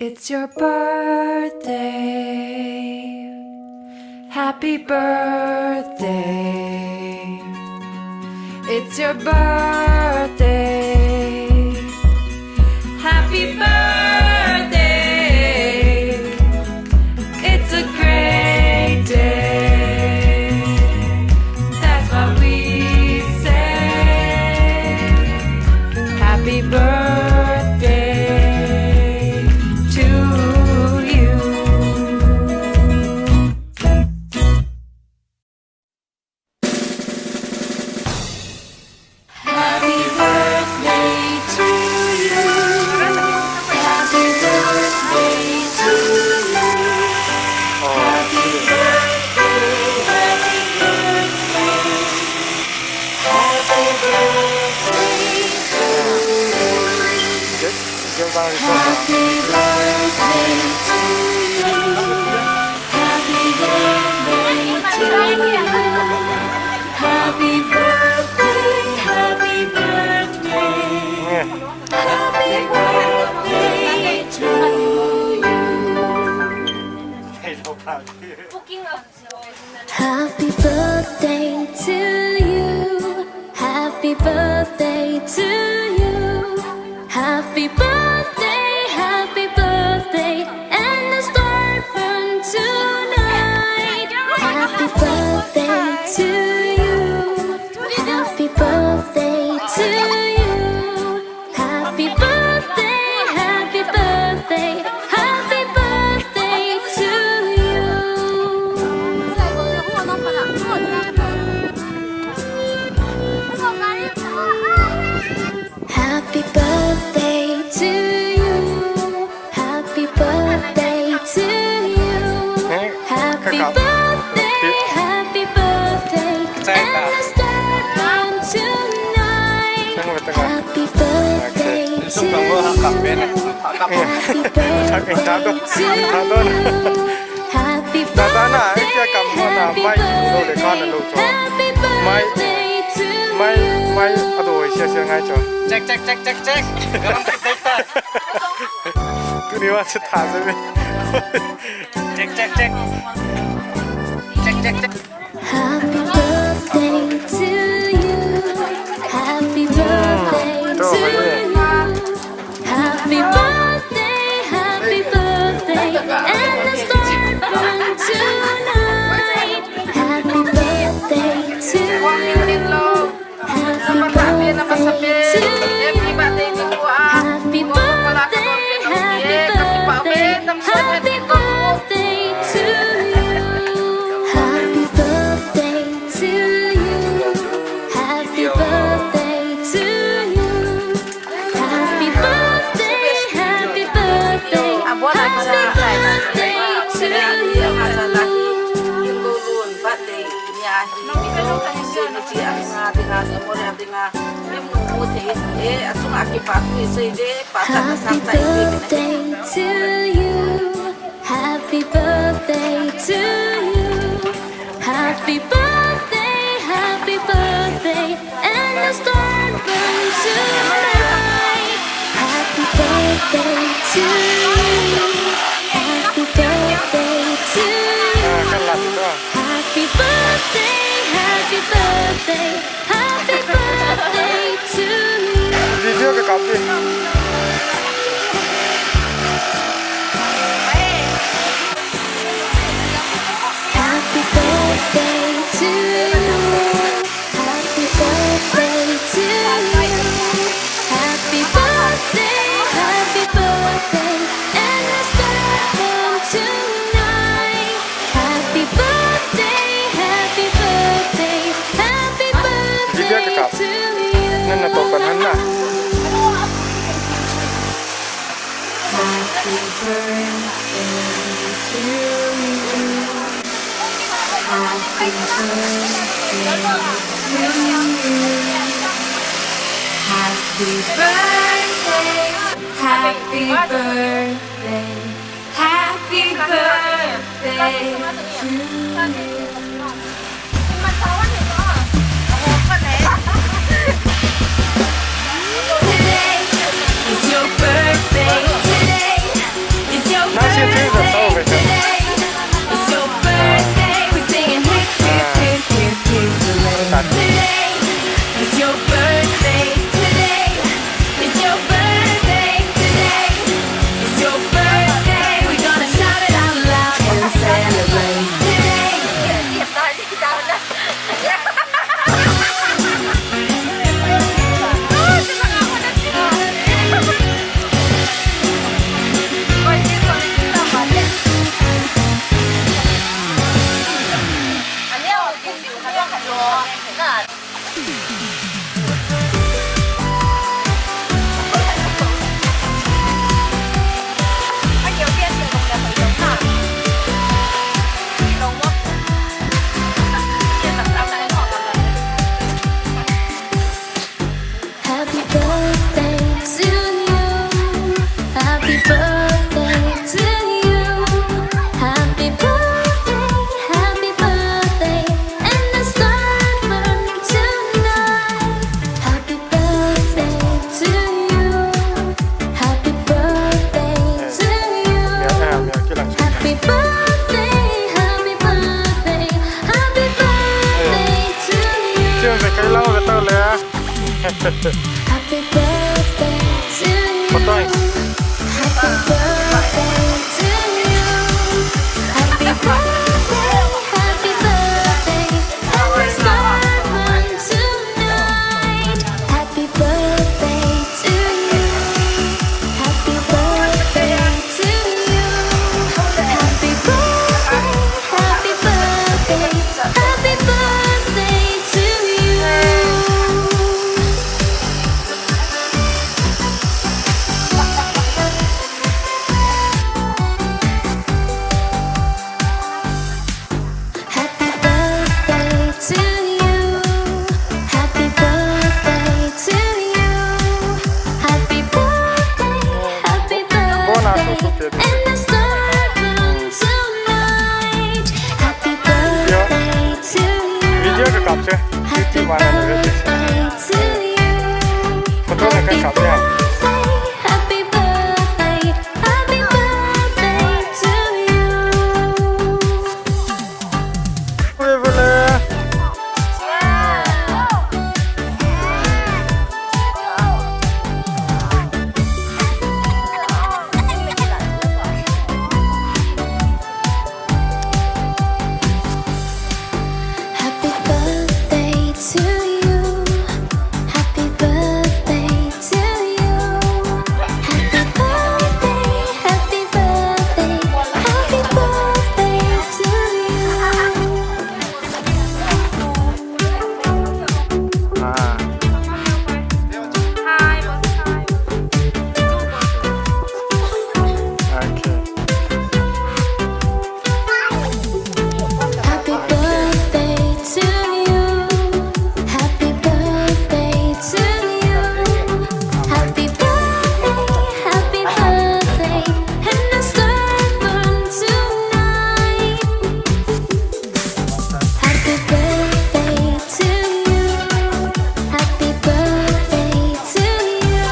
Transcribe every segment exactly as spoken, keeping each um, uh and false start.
It's your birthday. Happy birthday. It's your birthday. Happy birthday. It's a great day. That's what we say. Happy birthday to you. Happy birthday to you. Happy birthday to you. Happy birthday, happy birthday, happy birthday to you. Happy birthday to you. Happy birthday to you. Happy birthday, happy birthday. Happy birthday to you. Happy birthday to you. Happy birthday to you. Happy birthday, happy birthday, and a star from tonight. Happy birthday to you. Happy birthday to you. Happy birthday, happy birthday, happy birthday to you. Happy birthday to you. Happy birthday to you. Happy birthday, happy birthday, and a star from tonight. Happy birthday to you. Happy birthday to you. Happy birthday. Happy birthday to you. Mai, mai, mai, ado, sia, sia, ngai cho. Check, check, check, check, check. Garam check, check, check. Tuni wa se tha se me. Check, check, check. Check, check, check. Happy birthday to you. Happy birthday to you. Happy birthday, happy birthday, and a star from tonight. Happy birthday to you. Happy birthday to you. Happy birthday, happy birthday, happy birthday to you. Happy birthday to you. Happy birthday to you. Happy birthday, happy birthday, happy birthday to you. Happy birthday to you. Happy birthday to you. Happy birthday, happy birthday, and a star from tonight. Happy birthday to you. Happy birthday to you. Happy birthday, happy birthday, happy birthday to you. Video ka kap di. Happy birthday to you. Happy birthday to you. Happy birthday, happy birthday, and a star from tonight. Happy birthday, happy birthday, happy birthday to you. Video ka kap. Nan na to kan han na. Happy birthday to you. Happy birthday to you. Happy birthday. Happy birthday. Happy birthday to you. Today is your birthday. Today is Happy birthday to you. Happy birthday to you. Happy birthday, happy birthday. Happy birthday to you. Happy birthday to you. Happy birthday, happy birthday, happy birthday to you. Happy birthday to you. Happy birthday to you. Happy birthday, happy birthday. And the star burn tonight. Happy birthday to you. Video ka kap che. Happy birthday to you. Photo na ka kap che. Happy birthday, happy birthday to you. Happy birthday to you. Happy birthday to you. Happy birthday, happy birthday, happy birthday to you. Ah. Okay. Happy birthday to you. Happy birthday to you. Happy birthday, happy birthday. And the star burn tonight. Happy birthday to you. Happy birthday to you.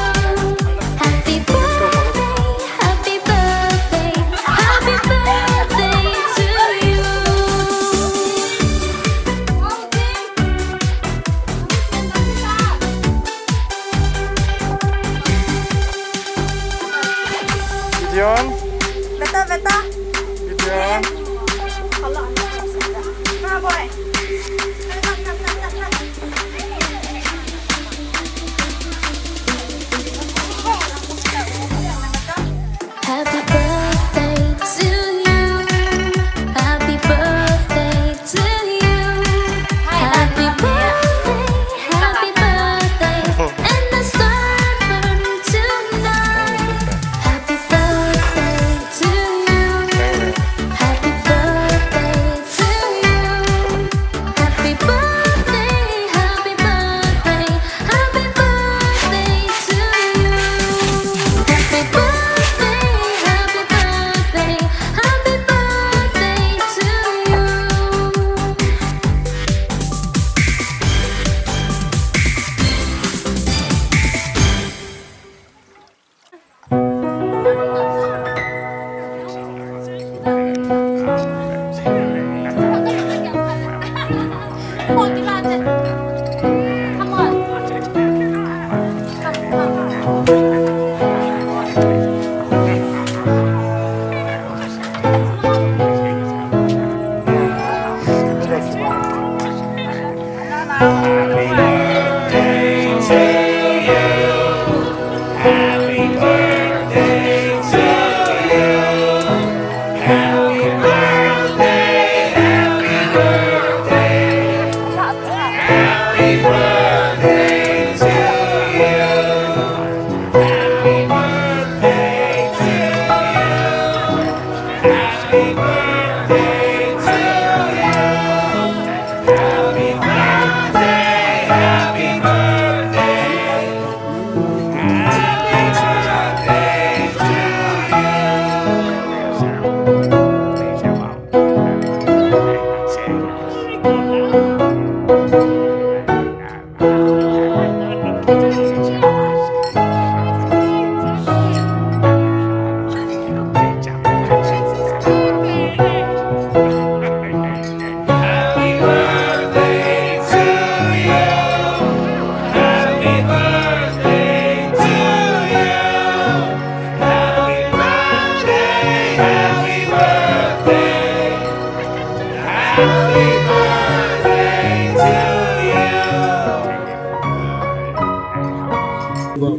Happy birthday, happy birthday, happy birthday to you. Gideon. Beta, beta. Gideon. Come on, boy. Happy birthday to you. Happy birthday to you. Happy birthday, happy birthday. And the star burn tonight. Happy birthday to you. Happy birthday to you.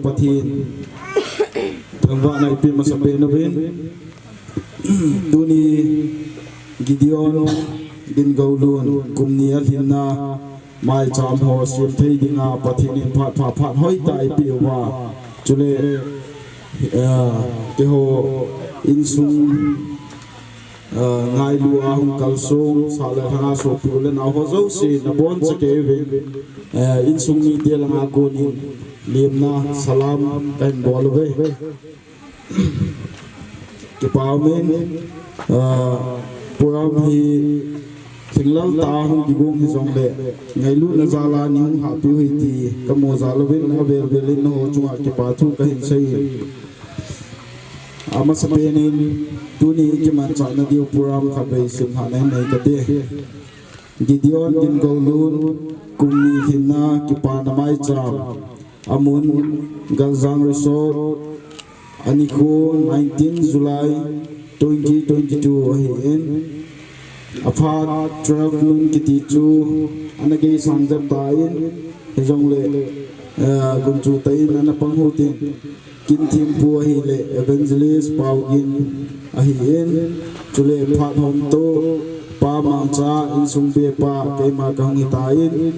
Pathen thangvahna ipe masapen uvin. Tuni Gideon Gingoulun kum ni alhinna maicham ho sem thei dinga Pathen in phat pha phat hoitah eipeh uva. Chule, eh, keiho insung, eh, ngailu a hung kalsong, sah le lhanga sopi u le nao ho jouse nabonchauvin, eh, insung mite langa konin lemna salam kahin bol uve. Kipa umin, ah, program hi thinglel tah a hung kigong hijongle, ngailutna jal a neihung hahpeh u ahi ti kamu jal uvin, avel vel in nangho chunga kipa thu kahin sei in. Amasapen in, tuni kimanchahna diu program khatvei simlhahna hin nei kate. Gideon Gingoulun, kum ni lhinna kipana maicham. Amun, Galjang Resort, anikho nineteen July twenty twenty-two ahin. Aphat twelve noon kiti chu ana gei sang jep tan, hijongle, eh, gunchu tah in ana pang u hitin. Kinthiampu ahile Evangelist Paugin ahin, chule phat hom toh Pa Mangcha insung bepa keima kahung hitan,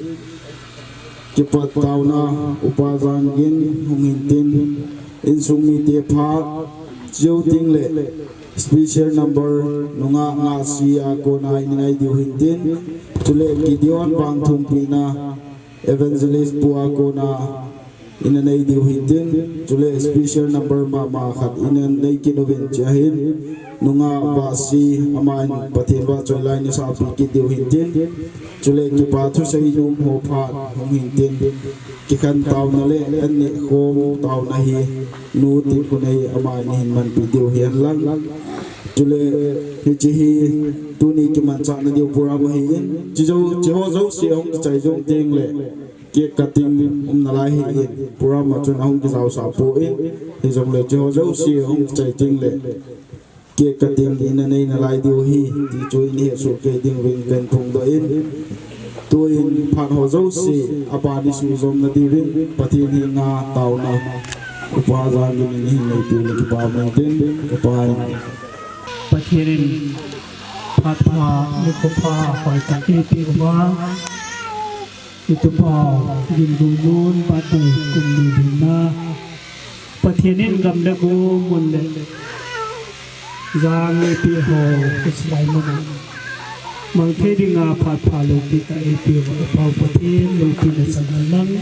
kipat taona Upa Janggin hung hintin, insung mite phat cheu tengle special number nungah ngahsi a kona ina nei diu hintin, chule Gideon vangthumpina Evangelist pu a kona ina nei diu hintin, chule special number mama khat ina nei kit uvin, chea hin nungah vahsi, aman Pathen vahchoi lai nasapeh kit diu hintin, chule kipa thusei nom ho phat hung hintin, kikhen taona le an neh khom taona hi Nu Tinkhonei aman ahin manpeh diu hihen lang. Chule hiche hi tuni kimanchahna diu program ahin, chujou, chuho jouse hung kichai jou tengle cake cutting um nalai ahin, program a chun ahung kijaosah poi, hijongle chuho jouse hung kichai tengle cake cutting ina nei nalai diu ahi, ti chu ina hesoh kei diuvin kahin phongdoh in, tuin phat ho jouse aban isuh jom nadiuvin Pathen henga taona Upa Janggin in ahin neipeh u le kipa um intin, kipa in. Pathen in phat pha, nikho pha hoitah eipeh uva. Itupau Gingoulun birthday kum ni lhinna, Pathen in gam le go, mun le jang eipeh ho, hiche lai muna mang thei dinga phat pha loupina eipeh uva, Apau Pathen loupina chang hen lang.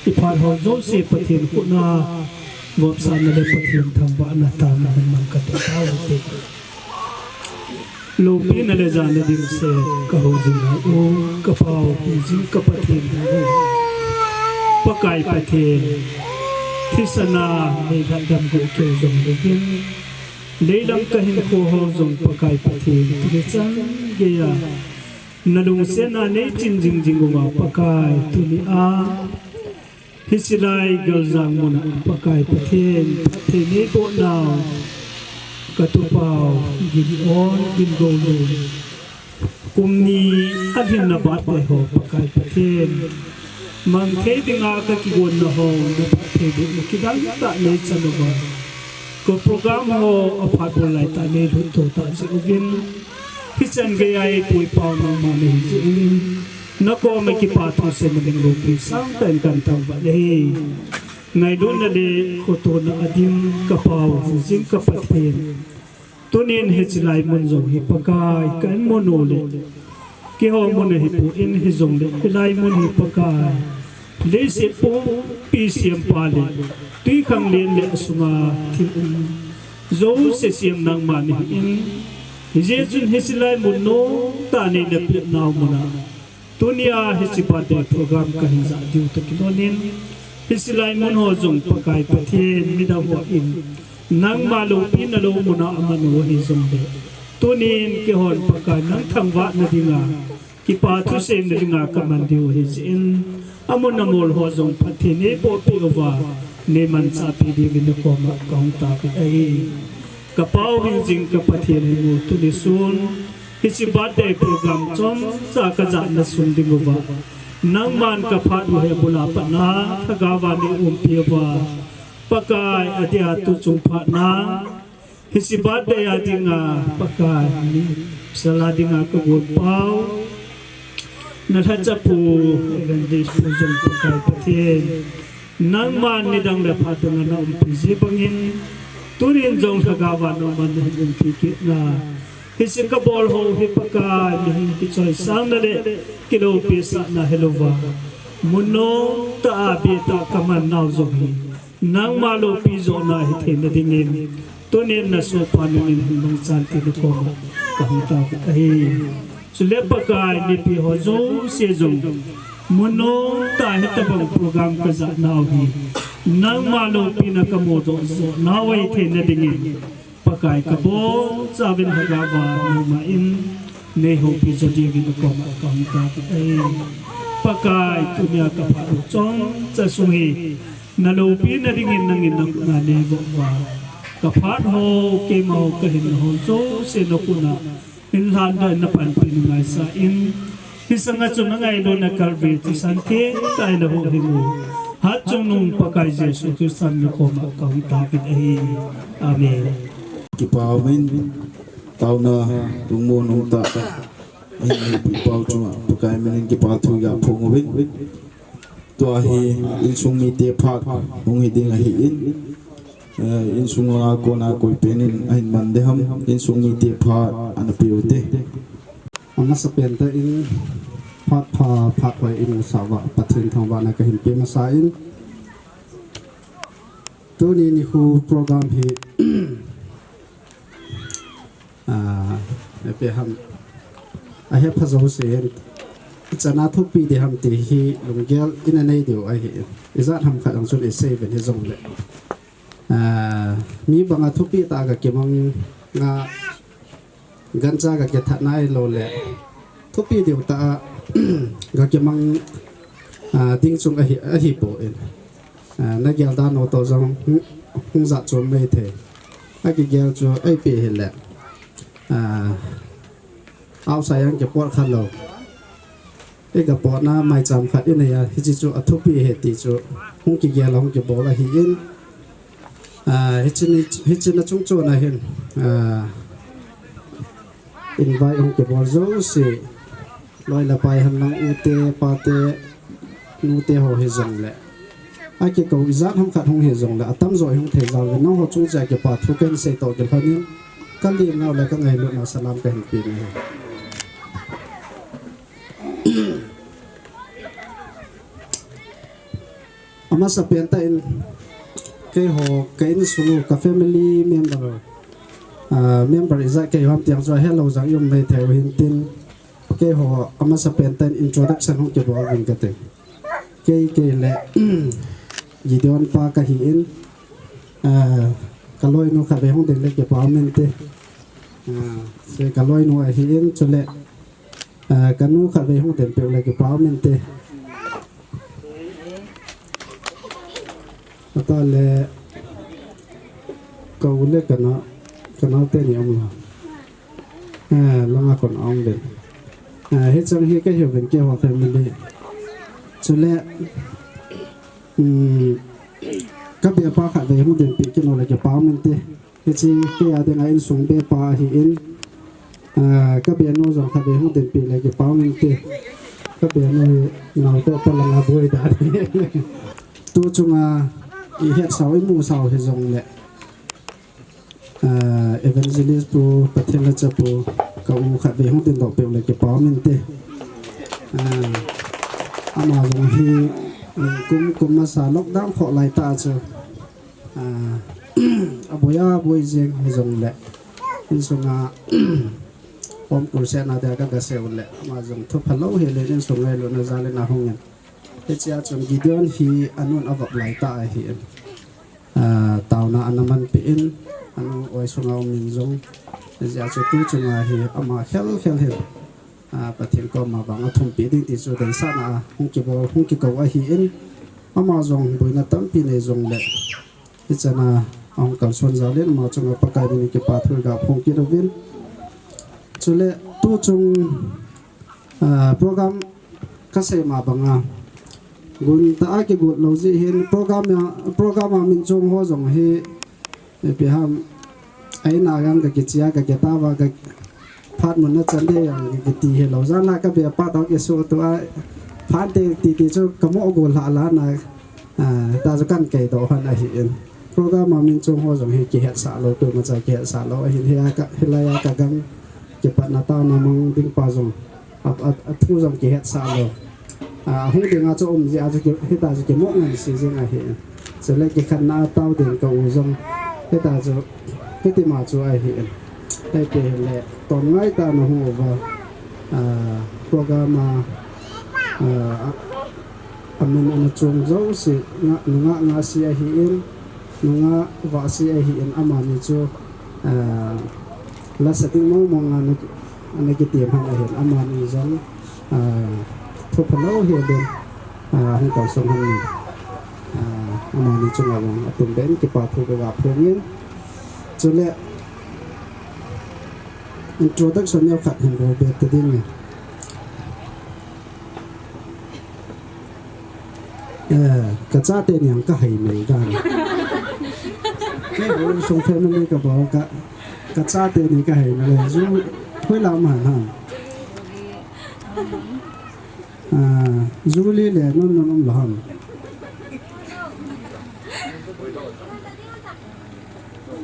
Iphat ho jouse Pathen khut a vopsahna le Pathen thangvahna tangna hin mang kate tao te. Loupina le jana ding seh kahou jing nai o, kapau hingjing ka Pathen hi o. Pakai Pathen, thisan a meilhat damgou keu jong louvin, leilam kahinkho ho jong Pakai Pathen, tuni chan geiya nalungsetna neichin jingjing uva Pakai, tuni a hiche lai Galjang muna Pakai Pathen, phatthei neiboh nau, katupau Gideon Gingoulun, kum ni alhinna birthday ho Pakai Pathen, mang thei dinga kakigonna ho, naphatthei bohna kidang tah neichan uva, ka program ho aphat bol laitah neilhut to tah jeh uvin, hichan geiya eipui pau nangma nahi jeh in, nakoma kipa thusei na ding loupi sangtah in kahin thangvah e. Ngailutna le khotona a dim kapau hingjing ka Pathen, tunin hiche lai mun jong hi Pakai kahin mun u le, keiho mun ahipoi, hijongle hilai mun hi Pakai, leiset pumpi sempa le twikhanglen le asunga thil um jouse sem nangma nahin, hijeh chun hiche lai mun nomtah neina peh nau muna tunia hiche birthday program kahin jah diu toh kilhonin, hiche lai mun ho jong Pakai Pathen midang hon nangma loupina lou muna aman u hijongle, tunin keihon Pakai nang thangvahna dinga, kipa thuseina dinga kaman diu ahi jeh in, amun amol ho jong phatthei neibohpeh uva, neimanchahpeh diuvin nakoma kahung taovin ahi. Kapau hingjing ka Pathen, heng o, tuni sun Hiche birthday program chomcha kajahna sung dinguva, nangman kaphat u hi abula patna lhagaova neiumpi uva, Pakai adia tuchung phatna, hiche birthday a dinga Pakai, mi sala dinga kagonpau, nalhachapu Evangelist Pu jong Pakai Pathen, nangman nidang le phat dinga naumpi ji bangin, tunin jong lhagaova nangman nahin umpi kitna, hiche kabol ho hi Pakai, mihing kichoisangna le kiloupisahna hilouva, mun nomtah a bettah kaman nau jong hi nangma loupi johna hitheina dingin, tunin nasohpa nangin hin mangchan tin nakoma kahung taovin ahi. Chule Pakai, mipi ho jouse jong mun nomtah a hitobang program kajah nau hi nangma loupina kamu doh joh nau ahi theina dingin, Pakai kabonchauvin lhagaova nangman neihoupi jo diuvin nakoma kahung taovin ahi. Pakai, tunia kaphat u chomcha sung hi naloupina dingin nangin nakhut a neiboh uva, kaphat ho, keima ho, kahinna ho jouse nakhut a hinlhan doh in napanpi nangaisah in, hiche sanga chun nangailutna kalve thisan thengtah in nahuhhing u, hatchungnung Pakai Jesu Christa min a koma kahung taovin ahi. Amen. Kipa umin, taona lungmon umtah ahin neipeh pau chunga Pakai minin kipa thu kaphong uvin. Tua hi insung mite phat hung hi ding ahin, eh, insung a kona koi pen in ahin man ding ham, insung mite phat ana pe ute. Amasapen tah in phat pha, phat hoi imusah uva Pathen thangvahna kahin pe masa in, tuni nikho program hi, ah, ipi ham, ahepha jouse hin ichan a thupi ding ham ti hi lunggel ina nei diu ahin, ijat ham khat jong chun isei uvin hijongle, ah, mi banga thupi tah a kakimang a, gancha kakithat nailou le thupi diu tah a kakimang, ah, ding chung ahi, ahipoi. Ah, nagel dan u toh jong hung, hung jat chom mai thei. Akigel chu eipeh hile, ah, outside a kipot khalou, ikapotna maicham khat inei a, hiche chu athupi ahi ti chu hung kigel a hung kibol ahin, ah, hiche ni, hiche na chung chon a hin, ah, invite hung kibol jouse, loi le pai henlang, ute, pate, nute ho hijongle, akikou ijat ham khat hung hijongle, atamjo ihung thei jal uvin, nangho chung cheh a kipa thu kahin sei toh kilhonin, kalemnau le kangailutnau salam kahin pe nahi. Amasapen tah in keiho ka insung u, ka family member, ah, member ijat keiho ham ti jong chu ahelou jong i um mai thei u hintin, keiho amasapen tah in introduction hung kibol uving kate. Kei, kei le Gideon pa kahin, ah, kaloinu khatvei hung ding le kipa um inte. Ah, se kaloinu ahin, chule, ah, kanu khatvei hung ding peh u le kipa um inte. Atah le ka u le kana, kanao teni um la. Ah, langa kon aum uvin. Ah, hichang hi kahiuvin keiho family. Chule, um, kabepa khatvei hung ding peh kit u le kipa um inte. Hiche kei a dinga insung bepa ahin, ah, kabenu jong khatvei hung ding peh le kipa um inte. Kabenu hi nao toh pa langa boi dan. Tu chunga ihetsau imusau hijongle, ah, Evangelist pu, Pathen lhachapu, ka u khatvei hung dingdoh peh u le kipa um inte. Ah, ama jong hi, kum, kum masa lockdown khoh laitah chu, ah, aboi aboi jeng hijongle, insunga home crusade na dia kagasei u le, ama jong thu phalou hile insung ngailutna jal in ahung in. Hichea chun Gideon hi anun avop laitah ahin, ah, taona ana manpeh in, anu oi sunga um in jong, hijeh a chu tu chunga hi ama khel khel hin, ah, Pathen koma vang athumpeh ding ti chu deisahna a hung kibol, hung kikou ahin, ama jong boina tampi nei jongle, hichan a ahung kalson jal in ama chunga Pakai minin kipa thu kaphong kit uvin. Chule tuchung, ah, program kasei ma banga, gun tah a kigot lou jeh hin program a, program a min chong ho jong hi, eh, ipi ham, aina jong kakichia, kakitao va, ka phat mun a chan ding jong kakiti hilou. Jan a kabepa toh kisuto a, phat te titi chu kamo gol lha lha na, ah, ta chu kan kei doh hon ahin. Program a min chong ho jong hi kihetsah lou, koima cha kihetsah lou ahin, hilai a ka, hilai a kagang kipatna taona mang ding pa jong, a, a, athu jong kihetsah lou. Ah, hung ding a chu um jeh a chu ki, hita chu kimo ngansi jing ahi. Chule kikhenna a tao ding ka u jong, hita chu, hiti ma chu ahi. Hiti hile, ton ngai tah a nahung uva, ah, program a, ah, a, amin ana chong jouse, nga, nungah Ngahsi ahin, nungah Vahsi ahin, amani chu, ah, la sa ding mong mong a ana, ana kitem hon ahin, amani jong, ah, thu phalou hel ding, ah, hung kalsong hon in, ah, amani chunga jong atum ben kipa thu kaga phong in. Chule introduction neo khat hin bol be ta ding e. Eh, ka chate ni ang ka hai mai dan. Kei bol sung family ka bol ka, ka chate ni ka hai mai le. Ju, hoilam ham. Ah, Julie le non non um la ham.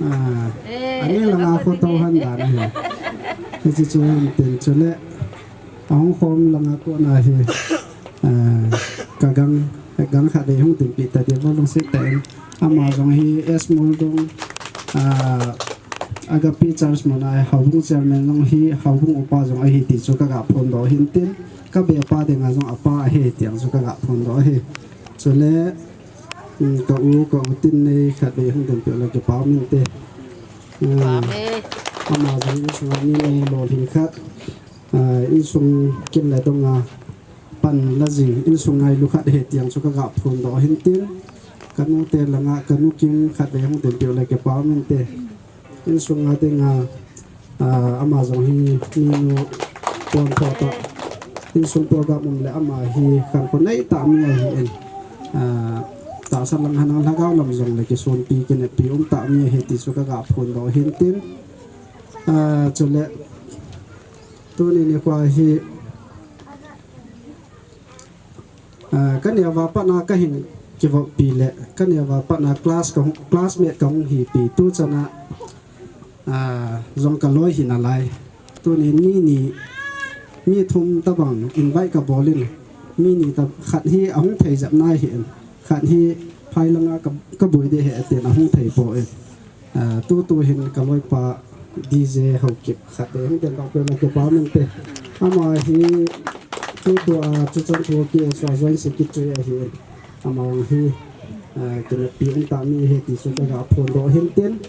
Ah, ani langa photo hon dan ahi. Hiche chu hin tin chule. Ahung khom langa kona hi, ah, kagang, gang khat vei hung dinpi ta ding, lungset tah in. Ama jong hi S Muldung, ah, Agape Church mun a houbung chairman jong hi, houbung upa jong ahi ti chu kaga phondoh hin tin. Kabepa dinga jong apa ahi ti jong chu kaga phondoh ahi. Chule, um, ka u, ka u tin nei khat vei hung dinpi le kipa um inte. Ah, ama jong insung a ni nei lolhing khat. Ah, insung kin le dong a pan la jing, insung ngailu khat ahi ti jong chu kaga phondoh hin tin. Ka nu te langa, ka nu Kim khat vei hung dinpi le kipa um inte. Insung a dinga, ah, ama jong hi minu pon tho tah. Insung program um le ama hi khankho nei tah mi ahin. Ah, tahsa lang henlang lhagao lam jong le kisonpi kineppi um tah mi ahi ti chu kaga phondoh hin tin. Ah, chule tuni nikho hi, ah, ka neo a pat a ka hin kivoppi le, ka neo a pat a class ka hung, classmate ka hung hipi tu chan a, ah, jong ka loi hi nalai. Tuni mi ni, mi thum tabang invite ka bol in, mi ni ta khat hi ahung thei jep nai hin, khat hi phai langa ka, ka boi ding ahi atin ahung thei poi. Ah, tutu hin ka loipa D J Haokip khat vei hung dindoh peh le kipa um inte. Ama hi tutu a Churachandpur K S O a Joint Secretary ahi. Ama hi, ah, kineppi um tah mi ahi ti chu kaga phondoh hin tin.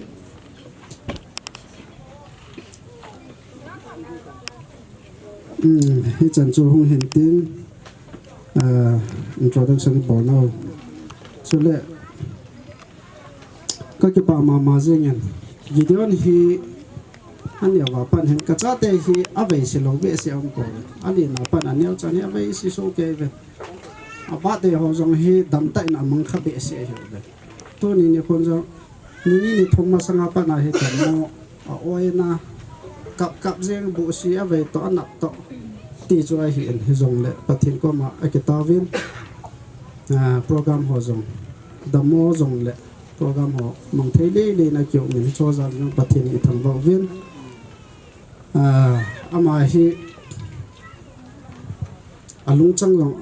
Um, hichan chu hung hin tin, ah, introduction bol nau. Chule, ka kipa mama jing in. Gideon hi, aneo a pat hin, ka chate hi, aveise lou behseh um poi. Alen a pat aneo chan hi, aveise soh kei ve. A birthday ho jong hi, damtah in amang kha behseh ahi ve. Tuni nikhon jong, ni ni ni thum masang a pat a hi, kamo, a oina, kap kap jeng, buhsi avei toh, anap toh. Ti chu ahin, hijongle, Pathen koma akitaovin, ah, program ho jong, damo jongle, program ho mang thei lele na kiu min cho jal jong Pathen in ithangvah uvin. Ah, ama hi alungchang jong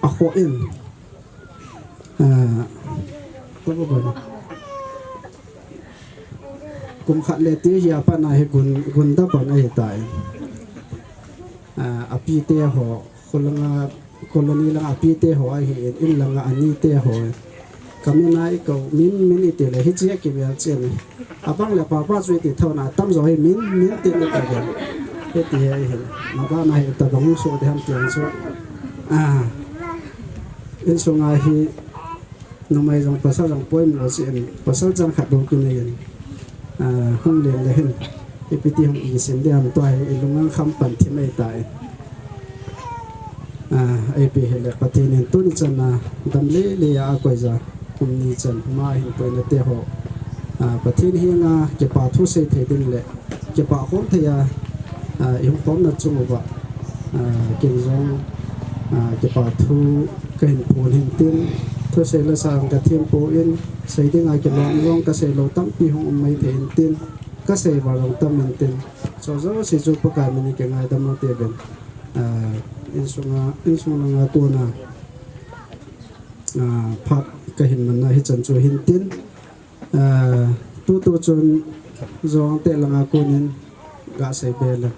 akhoh in. Ah, kum khat le ti hi apat a hi gun, gun da pan ahitai. Ah, apite ho, kholanga Colony langa apite ho ahin, in langa anite ho. Ka min a ikou, min, min iti le, hiche a kivel chen. Abang le papa chu iti thona, atamjo hi min, min tin iti ve. Hiti hi ahin. Mabana hi tabang soh ding ham ti ang chu. Ah. Insunga hi, numei jong pasal jong poimo chen. Pasal chang khat bou kinei in. Ah, hung len le hin. Ipi ti hung isim ding ham tua hi ilung ang kham pan thim ei ta e. Ah, ipi hile Pathen in tuni chan a dam lele a akoi ja kum ni chan ma hin koina te ho. Ah, Pathen henga kipa thu sei thei ding le kipa khom thei a, ah, ihung khomna chung uva, ah, ken jong, ah, kipa thu kahin phong hin tin, thusei la sa ang kathem poi, sei dinga kilom jong kasei lou tampi hung um mai thei hin tin, kasei val jong tam in tin. Chu jouse chu Pakai min in kingaidam u te ven. Ah, insunga, insung langa kona, ah, phat kahin manna hichan chu hin tin. Ah, tutu chun Jong te langa konin gasei be le.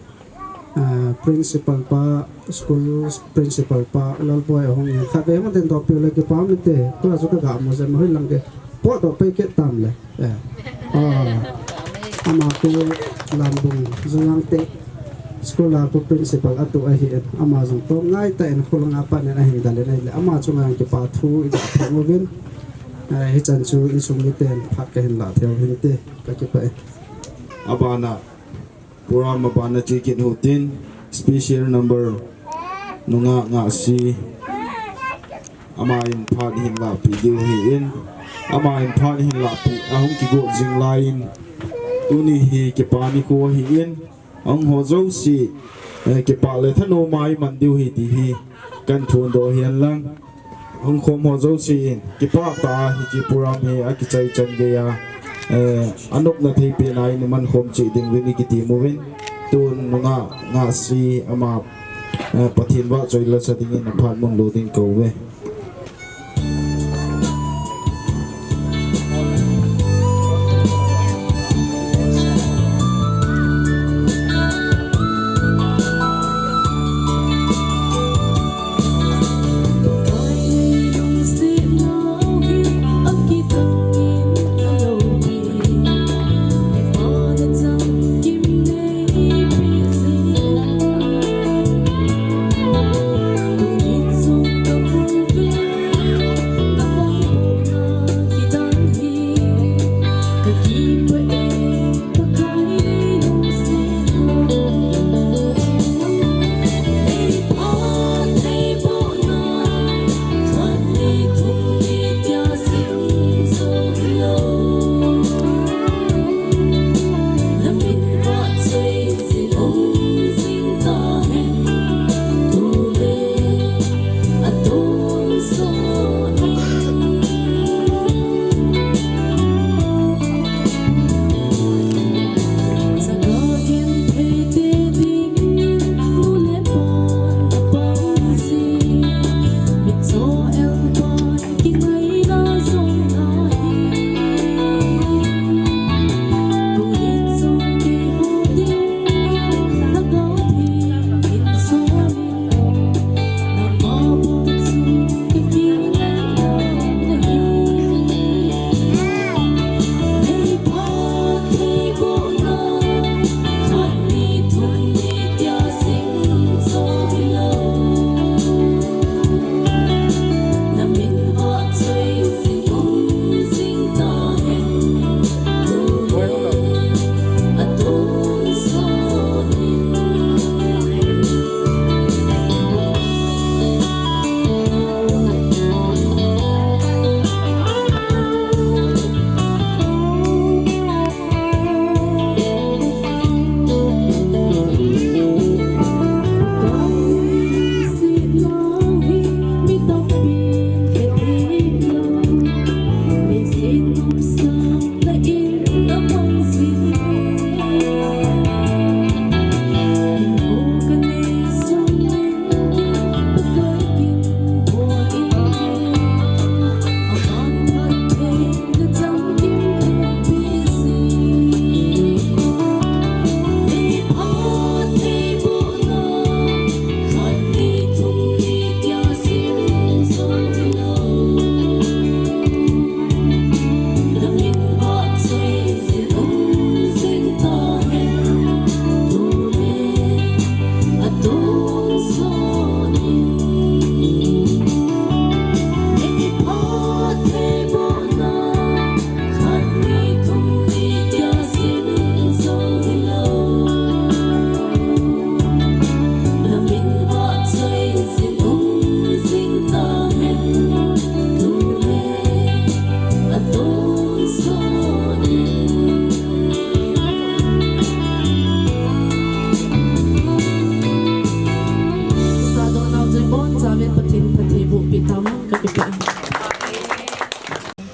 Ah, principal pa, school principal pa, Lalboi ahung in. Khatvei hung ding doh piu le kipah um inte. Tua chu kaga mu jeng, hoilang ke. Potdoh pai kit tam le. Eh. Ah. Ama khu Lambung Jong te school a khu principal atu ahin. Ama jong toh ngai tah in khu langa pat in ahin dalin ahile. Ama chunga kipa thu iga phong uvin. Eh, hichan chu insung miten phat kahin la thei u hinte, kakipah e. Abana, program abana chu kit u hitin, special number nungah Ngahsi, aman phat hin lahpeh diu ahin, aman phat hin lahpeh, ahung kigot jing laiyin, tuni hi kipa nikho ahin, ahung ho jouse, eh, kipah le thanom a iman diu ahi ti hi kahin phondoh ahin lang. Hung khom ho jouse in, kipah tah a hiche program hi akichai chan geiya, eh, anopna thei pen a iman khom cheh ding uvin ikiti uvin. Tun nungah Ngahsi ama, eh, Pathen vahchoi lasa dingin aphat mun lo ding kou ve.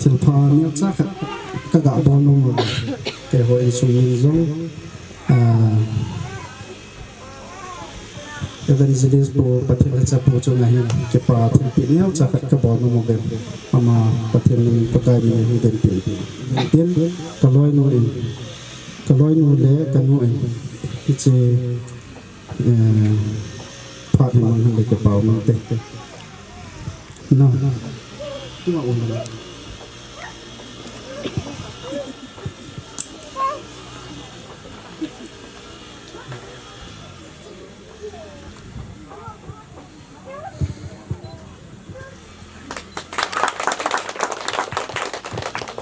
Thilpha neocha khat ka ga bol nom uve. Keiho insung min jong, ah, Evangelist pu, Pathen lecha pu chunga hin kipa thilpeh neocha khat ka bol nom uve. Ama Pathen min, Pakai min hung denpeh in tin, ka loinu in, ka loinu le ka nu in, hiche, eh, phat hi mang hen le kipa um inte. Na.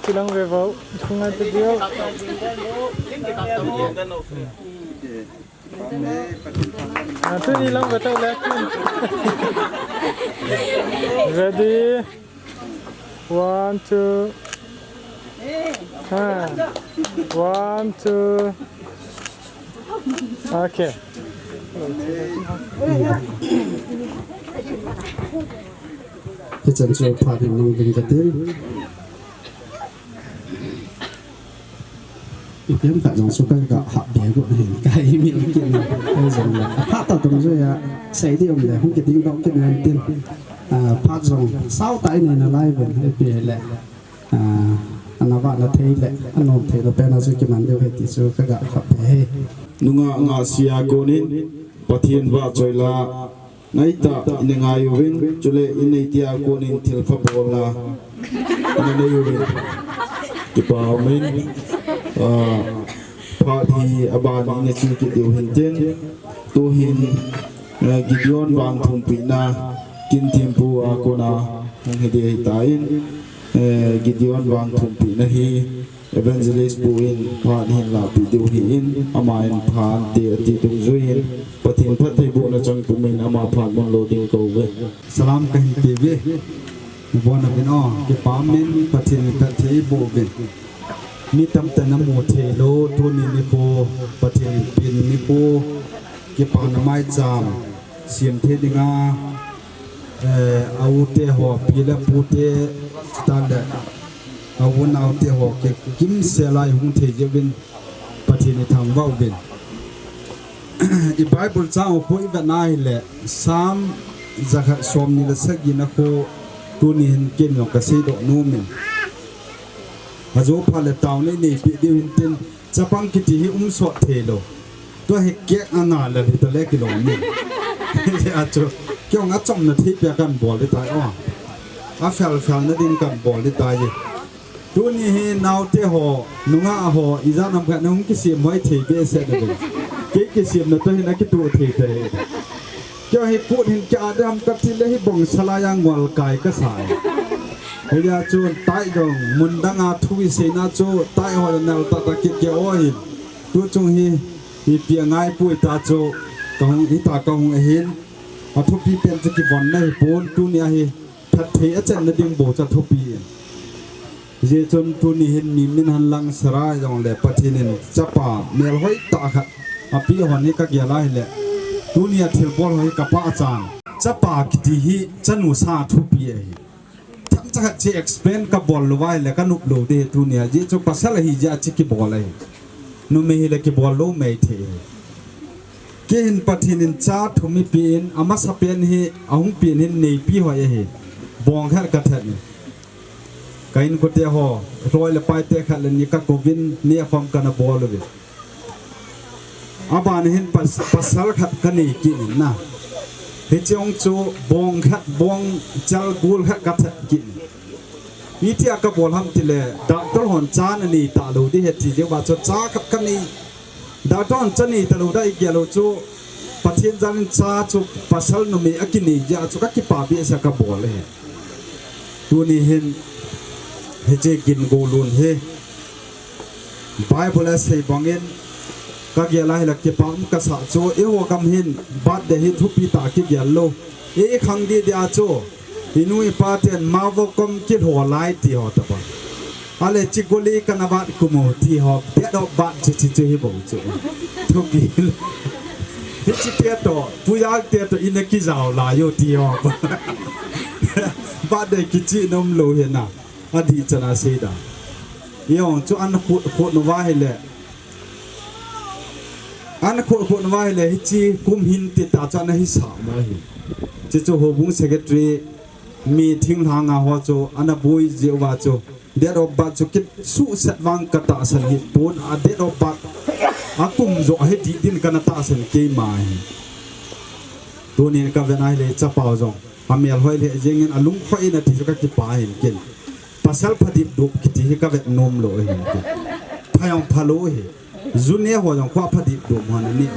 Kilang ve vau, thungai pe diu. Ah, tuni lang ve tau le. Ready? One, two. Ah. One, two. Okay. Hichan chu phat in nung ding ka tin. Ipi ham khat jong chu ka ga hap be got hin ka imil kit in. Ka jong le. Aphat ta tum jui a. Sei di um le. Hung kiding doh kit in tin. Ah, phat jong sao ta in na lai ven. Ipi le. Ah, ana vahna thei le, anom thei lou pen a chu kiman diu ahi ti chu ka ga khap e. Nungah ngahsia konin, Pathen vahchoi la, ngaitah in ngai uvin, chule in neiti a konin thilpha bolna, in nei uvin. Kipa umin, ah, phat hi aban in chi kit diu hin tin, tu hin, eh, Gideon vangthumpina, kin thempu a kona, hung hi ding ahi tan, eh, Gideon vangthumpina hi Evangelist pu in phat hin lahpeh diu ahin, ama in phat te ati dungjuiyin, Pathen phattheibohna chang pumin ama phat mun lou ding kou ve. Salam kahin pe uve. Bona uvin o, kipa umin Pathen in phattheiboh uvin. Mi tamtah in amu thei lou, tuni nikho, Pathen in pen nikho, kipana maicham, sem thei dinga, eh, a u te ho, pi le pu te, chuteng le, a u nao te ho, ki, kimsel a i hung thei jeh uvin, Pathen i thangvah uvin. I Bible chang u khu i vet na hile, Psalm jakhat somni le sagi na khu, tuni hin ken jong ka seidoh nom in. Ajo phat le taona i neipeh diu hin tin, chapang kiti hi umsot thei lou. Tua hi kek ana la hita le kilom in. Achu, kei jong achomna thei pia kan bol di tai o. Afel fel na ding kan bol di tai. Tuni hi naote ho, nungah ho, ijat ham khat na hung kisem hoi thei behseh na ding. Kei kisemna toh hin akitoh thei thei. Kei hi kut hin kei a ding ham kati le hi bong salai a ngol kai kasa e. Hijeh chun tai jong, mun dang a thu i seina chu tai ho nal tah tah kit kei o hin. Tu chung hi, ipi angai pui ta chu, ka hung, hita ka hung ahin. Athupi pen chu kivon na hi pon, tuni a hi. Phatthei achenna ding bou chu athupi in. Hijeh chun tuni hin mi min han lang sara jong le Pathen in chapa melhoi tah khat apeh hon hi ka gel a hile. Tuni a thilbol ho hi ka pachat. Chapa kiti hi chanu sa thupi ahi. Themcha khat chu explain ka bol lou va hile ka nop lou ding tuni a. Hijeh chu pasal ahi jeh a chu kibol ahi. Numei hile kibol lou mei thei ahi. Kei hin Pathen in cha thum eipe in, amasapen hi, ahung pen hin neipi hoi ahi. Bong khat ka that in. Ka inkote ho, loi le paite khat le ni ka kouvin, ni akhom kana bol uve. Aban hin pas-, pasal khat ka nei kit in na. Hiche jong chu bong khat, bong chal gul khat ka that kit in. Itia ka bol ham tile, doctor hon cha nanei talou ding ahi ti jeh uva chu cha khat ka nei. Doctor hon cha nei talou ding ahi gel u chu, Pathen jalin cha chu pasal numei akinei jeh a chu ka kipa behseh a ka bol ahi. Tuni hin, hiche gin golun hi, Bible a sei bangin, ka gel a hile kipa um kasa chu, eiho gam hin, birthday hi thupi tah kigel lou. Ei khang didi a chu, i nu i pa ten mavokom kilho lai ti ho tobang. Ale chiguli kana vat kumo ti ho, bet ho vat chi chi chu hi bou chu. Thupi. Hichi te toh, puya te toh ina kijao lai u ti ho. Birthday kichi nom lou hi na. Adih chan a seida. Ijong chu an khut khut nu va hile. An khut khut nu va hile hichi kum hin ti ta chu ana hisa mo hi. Chi chu houbung secretary mi thinglhang a ho chu ana bui ji uva chu. Date of birth chu kisuhset vang ka tahsan hi pon a date of birth a kum jo hi di din kana tahsan keima hi. Tunin ka ven a hile chapa jong. Amel hoi le jengin alung khoi na ti chu ka kipa hin kin. Pasal phadip dup kiti hi ka vet nom lo hin kin. Phayong phalo hi. June ho jong khua phadip dup hon ani.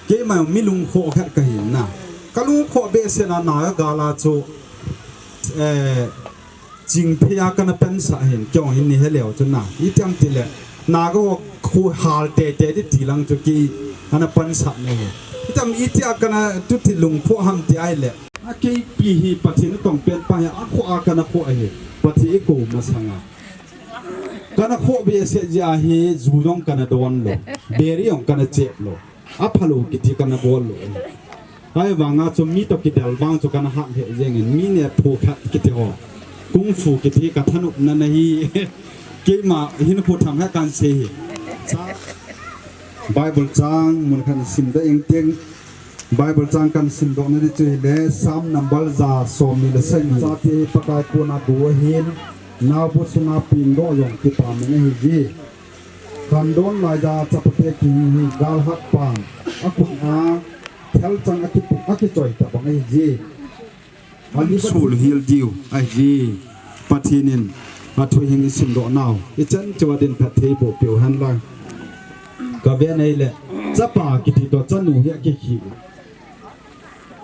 Keima mi lung kho khat ka hin na. Ka lung kho be se na na ga la chu. Eh, Chingphei a kana pansa hin, kei hin ni heleu chu na. Itiam tile, na ga ho khu hal te te di ti lang chu ki, ana pansa ne he. Itiam itia kana tu ti lung khu ham ti ai le. A kei pi hi Pathen tong pen pa hi, a khu a kana khu a hi. Pathen i ko masanga. Kana khu be se ji a hi, ju jong kana don lo. Beri jong kana chep lo. A phalo kiti kana bol lo. Ai vanga chu mi to kidal vang chu kana hat he jengin mi ne phu khat kiti ho. Kung fu kiti ka thanop na na hi. Keima hin khu tham he kan se hi. Cha. Bible chang mun khan sim da eng teng. Bible chang kan sim dok na di chu hi le Psalm number ja som ni le sai ni. Cha ti Pakai kona bu hin. Nau bu sunga ping do jong kipa me na hi ji. Khandon laiya chapate kihi hi galhak pan, a khut a thelchang a kipu-, a kichoi tabang ahi ji. Ani sul hil diu ahi ji. Pathen in a thu hing i sim doh nau. I chan chu a din phat thei boh piu hen lang. Ka ve nei le. Chapa kiti to chanu hi a kikhi.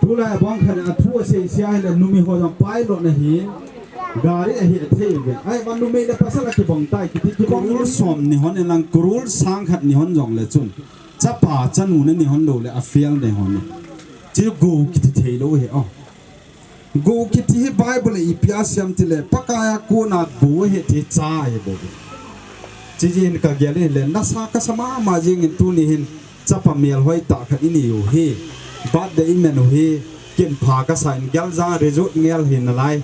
Tulai a bang khat a thu a sei sia hi le numi ho jong pilot na hi, gari a hi a thei ve. Ai, va numi le pasal a kibang tai, kiti kibang. Kurul som ni hon e lang, kurul sang khat ni hon jong le chun. Chapa chanu na ni hon lo le a fail ni hon e. Chi go kiti thei lo he, oh. Go kiti hi Bible a ipi a siam ti le, Pakai a kona go he ti cha he bo. Chi jin ka gel le, nasa ka sama ma jing in tu ni hin. Chapa mel hoi tah khat i nei u hi. Birthday i men u hi. Kin pha ka sa in gel jang result ngel hi nalai.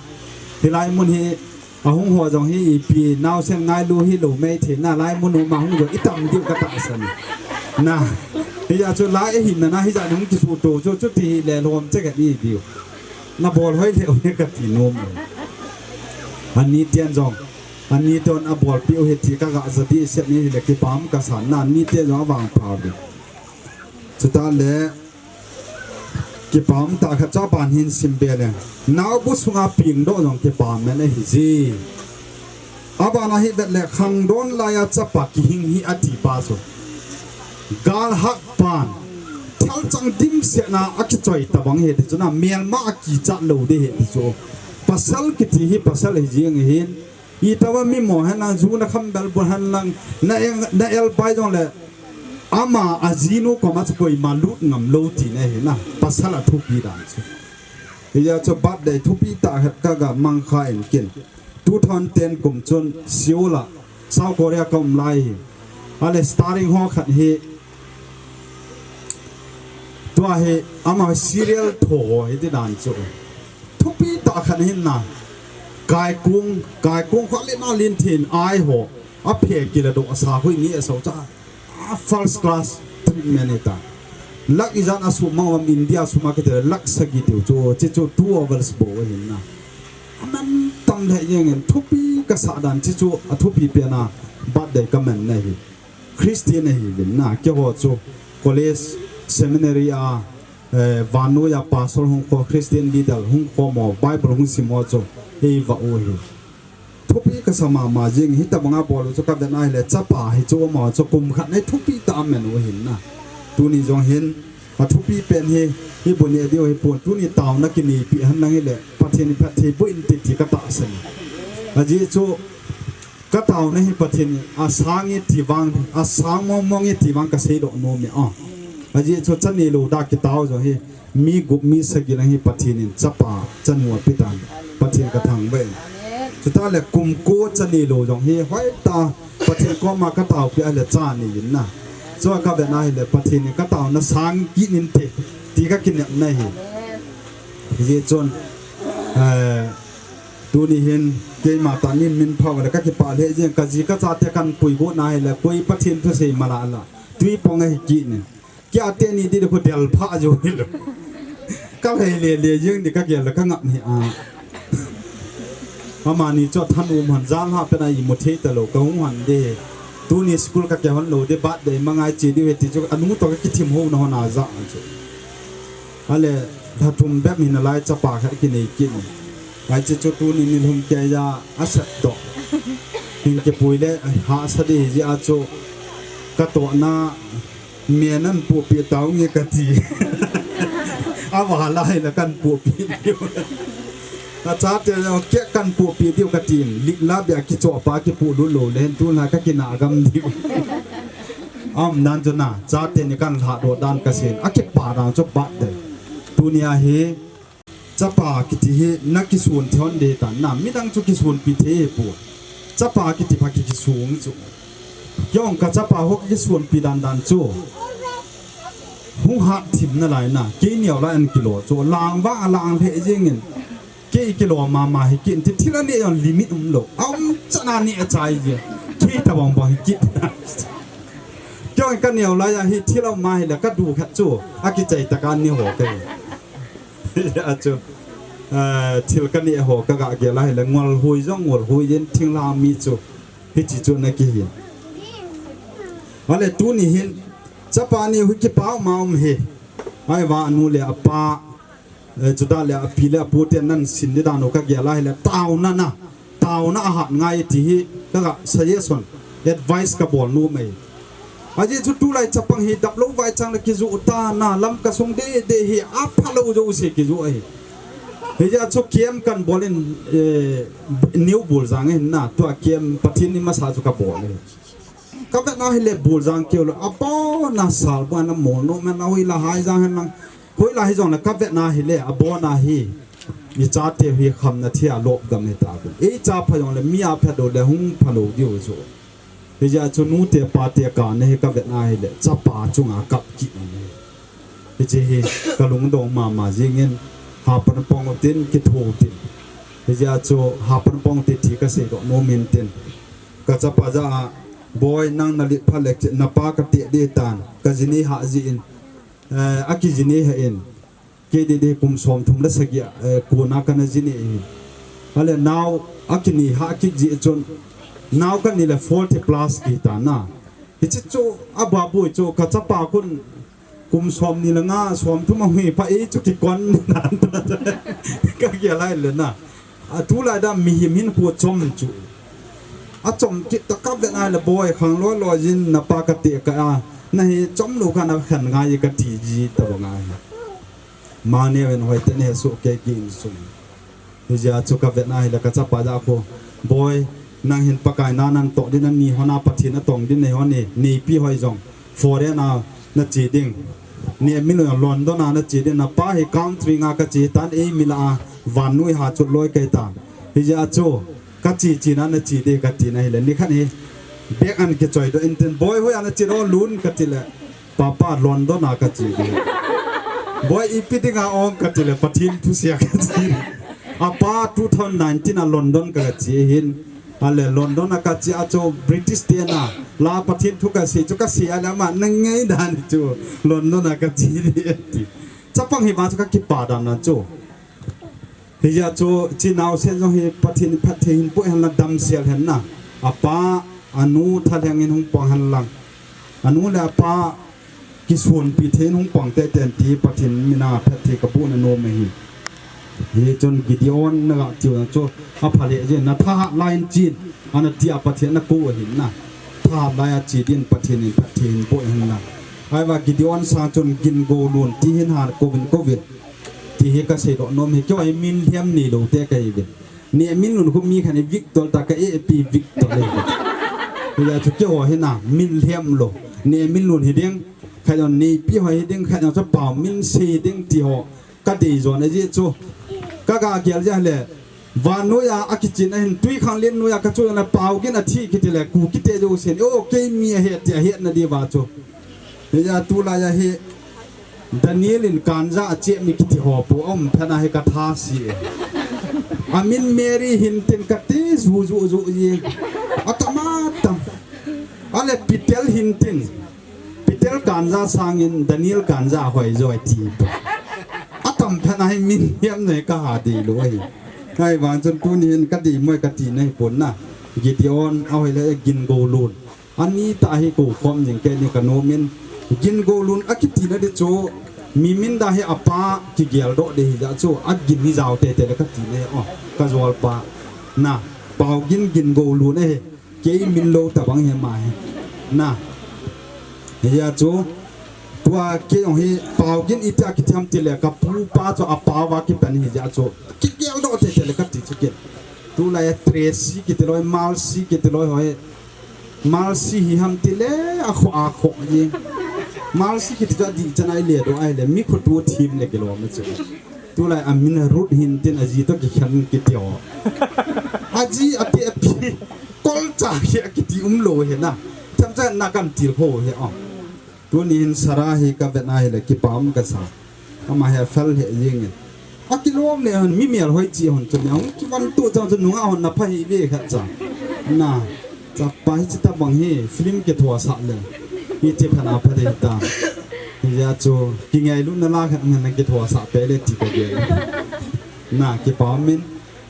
Hilai mun hi ahung ho jong hi ipi naosen ngailu hi lo mei thei nalai mun u ma hung jong i tam diu ka tahsan. Na. Hijeh chun lai hi na na hijeh nung kisu to chu chu ti hi le lom che ka ni diu. Na bol hoi le u hi ka ti nom. Ani tian jong. Ani ton a bolpi u hi ti ka ga ja di set ni hi le kipam ka san na ani tian jong a vang pha u. Chuta le kipam ta khat cha ban hin sim be le. Nau bu sunga ping do jong kipam men ahi ji. A ban a hi vet le khangdon laiya chapa kihing hi a ti pa chu. Gal hak pan. Thalchang dimset na a kichoi tabang hi ti chu na melma a kichat lo di hi ti chu. Pasal kiti hi pasal hi jing hin. Itawa mi mo hen lang, ju na kham bel bu hen lang, na eng, na el pai jong le, ama a jinu koma chu koima lut ngam lo ti na hi na, pasal a thupi dan chu. Hijeh chun birthday thupi tah khat ka ga mang kha in kin. Two thousand ten kum chun Seoul a, South Korea ka um lai hi. Ale starring ho khat hi, tua hi ama serial tho ho hi ti dan chu. Thupi tah khat hin na. Kaikung, kaikung kho le na lin thin ai ho. A phe kila do a sa hui ni a sau cha. A first class treatment hi ta. Lak ijat a sum mang um India sum a kiti lak sagi tiu chu. Chi chu two overs bo hin na. A man tam le jeng in thupi ka sa dan chi chu a thupi pen a birthday ka man na hi. Christian ahi vin na, keiho chu college, seminary a, eh, vannoi a pastor hung kho, Christian leader hung kho mo, Bible hung sim mo chu, ei va u hi. Thupi ka sa mama jing, hitabang a bol u chu ka ven a hi le, chapa hi chu mo chu kum khat nei thupi ta men u hin na. Tuni jong hin, a thupi pen hi, hi bu ne diu hi pon, tuni tauna kinei pi han lang hi le, Pathen in phatthei boh in ti ti ka tahsan. Ajeh chu, Ka tauna hi Pathen in a sang e ti vang, a sang mong mong e ti vang ka seidoh nom e a. Ajeh chu chanu lou da kitao jong hi mi gup mi sagi lang hi Pathen in chapa chanu ape tan. Pathen ka thangvah e. Chuta le kum ko chanu lou jong hi hoitah Pathen koma ka taopi a le cha nei in na. Chu ka ven a hi le Pathen in ka tauna sang kit in te ti ka kinepna hi. Ajeh chun, eh, Tuni hin keima tah nin min phah le kakipah lheh jeng, kaji kachate kan puigot na hile koi Pathen thusei mala la. Tui pong ahi kit in. Kei a teni di khu del pha jo hilou. Ka lhai le le jeng di kagel le kangap ni a. Amani chu thanom hon jal ha pen a imu thei talou kahung hon de. Tuni school kakihon lou de, birthday mangai che di ve ti chu anu to kakithim ho na hon a ja chu. Ale, lha thum bep hin alai chapa khat kinei kit in. Ai che chu tuni ni lhum kei a asat to. Hin kipui le, ai, hahsa di ji a chu. Katohna, me nan pupi tau nge kati. Ava lai la kan pupi diu. Achate le, ke kan pupi diu kati. Lik la bia kichoh pa kipu lut lou le, tu la kakina gam diu. Aum nan chu na, chate ni kan lhadoh dan kasei. Akipa dan chu birthday. Tuni a hi, chapa kiti hi, na kisun thei hon de tan na, midang chu kisunpi thei hi pu. Chapa kiti pha ki kisung chu. Kei ong kachapa ho kisunpi dan dan chu. Hung hat thim nalai na, kei neo lai an kilo chu. Lang vang a lang lheh jeng in. Kei kilo mama hi kit in ti thil a neh jong limit umlou. Aum chan a neh achai ji. Kei tabang bang hi kit. Kei ong ka neo lai a hi thil a um a hile ka du khat chu. Akichai tah a neh ho kei. A chu, eh, thil ka neh ho kaga gel a hile ngol hui jong ngol hui jin thing la mi chu. Hichi chu na kihin. Ale tuni hin, chapa ni hui kipa ma um hi. Ai va anu le apa, eh, chuta le api le apu te nan sin di dan u kagel a hile taona na. Taona ahat ngai ti hi, kaga suggestion, advice kabol nom e. Ajeh chu tulai chapang hi daplou vai chang le kiju ta na lam kasung de de hi aphalou jouse kiju ahi. Hijeh a chu kem kan bol in, eh, New Buljang hin na, tua kem Pathen ni masa chu kabol e. Kavet na hile Buljang keu le, abona sal bana mol nom hen la hui la hai jang hen lang. Hoilai hijongle kavet na hile, abona hi, ichate hi khamna thei a lop gam hita. Icha pha jongle, mi a pha dou le hung phalou diu chu. Hijeh a chu nute pate kana hi kavet na hile, chapa chunga kap kit na hi. Hiche hi kalungdong mama jingin, hapan pong utin, kitho utin. Hijeh a chu hapan pong utin thi kasei doh nom in tin. Kachapa jah a, boi nang nalet pha le, napa kate ding tan, kaji ni ha ji in. Eh, akiji ni ha in. Kei didi kum som thum le sagi a, eh, kona kana ji ni hi. Ale nao, akini ha kiji chun. Nao kani le forty plus kita na. Hichi chu, ababu chu, kachapa kun kum som ni le nga, som thum a hui pa e chu kikon. Kagel a hile na. Atulai da mihem hin khu chom chu. Achom kit ta kavet na le boi khang loi loi jin napa kate ka a. Na hi chom lou kha na khan ngai kati ji tabang ahi. Mane ven hoi te ne su ke ki in sum. Hijeh a chu kavet na hile kachapa jah khu. Boi, nang hin Pakai na nan toh din ani hon a Pathen atong din nei hon e. Neipi hoi jong. Foreign a nache ding. Neh min lou London a nache ding, napa hi country nga kache tan, eimi lah a vannoi ha chot loi kahi tan. Hijeh a chu, kache che na nache ding kati na hile, nikhat hi bag an kichoi doh in tin, boi hoiya nache doh lun kati le, papa London a kache ding. Boi ipi dinga ong kati le, Pathen thusei a kache ding. Apa two thousand nineteen a London kache hin. Ale London a kache a chu British te na, la Pathen thu kasei chu kasei ale ama na ngei dan chu London a kache ding ti. Chapang hi vang chu kakipa dan na chu. Hijeh a chu chi naosen jong hi Pathen phatthei hin pui hen la damsel hen na. Apa, anu thalheng in hung pang hen lang. Anu le apa, kisunpi thei in hung pang tei ten ti Pathen mina phatthei kaboh na nom ahi. Hichun Gideon na ga tiu na chu apha le jin na thahat lai in chin ana ti a Pathen na kou ahin na. Thahat lai a che din Pathen in phatthei in boh ahin na. Ahivang Gideon sang chun gin go lun ti hin han kou vin kou vin. Ti hi kasei doh nom hi kei hi min lhem neilou te kahi ve. Neh min lun khu mi khat in Victor ta ka e pi Victor le. Hijeh a chu keiho hi na min lhem lou. Neh min lun hi ding. Khat jong neipi ho hi ding. Khat jong chu pao min sei ding ti ho. Kadei jon ajeh chu. Kaga gel jeh le. Vannoi a akichen ahin twikhanglen noi a kachu na pao gin athi kiti le. Kuki te jousen. O kei mi ahet ti ahet na di va chu. Hijeh a tulai a hi. Daniel in kanja a chep ni kiti ho pu um phat na hi katha si e. Amin Mary hintin kati ju ju ju ji. Atam atam. Ale Peter hintin. Peter Kanja sangin Daniel Kanja hoi joi ti. Atam phat ahi min hiam nei kaha dei lou ahi. Ahivang chun tuni hin kadei moi kati nahi pon na. Gideon ahoi le Gingolun. Ani tah hi kou khom jing kei ni kanom in. Gingolun akiti na di chu. Mi min da hi apa kigeldoh di hijeh chu. Agin hi jao tete le kati na hi. Oh, kajol pa. Na, Paogin Gingolun ahi. Kei min lou tabang hi ama hi. Na. Hijeh chu. Tua kei jong hi Paogin iti a kiti ham tile kapu pa chu apa va kipan hijeh chu. Kigeldoh tete le kati chu kei. Tulai Tracy kiti loi, Malsi kiti loi hoi. Malsi hi ham tile akhoh akhoh ji. Malsi kiti chu adih chan a ile doh ahile mi khoto thim le kilom chu. Tulai amin Ruth hintin aji toh kikhen kiti o. Aji ati api. Kolcha hi akiti umlou hi na. Themcha na kan tilkhou hi o. Tuni hin Sarah hi kavet na hile kipa um kasa. Ama hi afel he jeng in. Akilom le hon mi melhoi chi hon chun hung kivon tu chang chun nunga hon na pha hi ve khat cha. Na. Chapa hichi tabang hi film kithosah le. Hichi phat na pha dei ta. Hijeh chu kingailutna la khat ngen kithosah pe le ti kagel. Na kipa um in.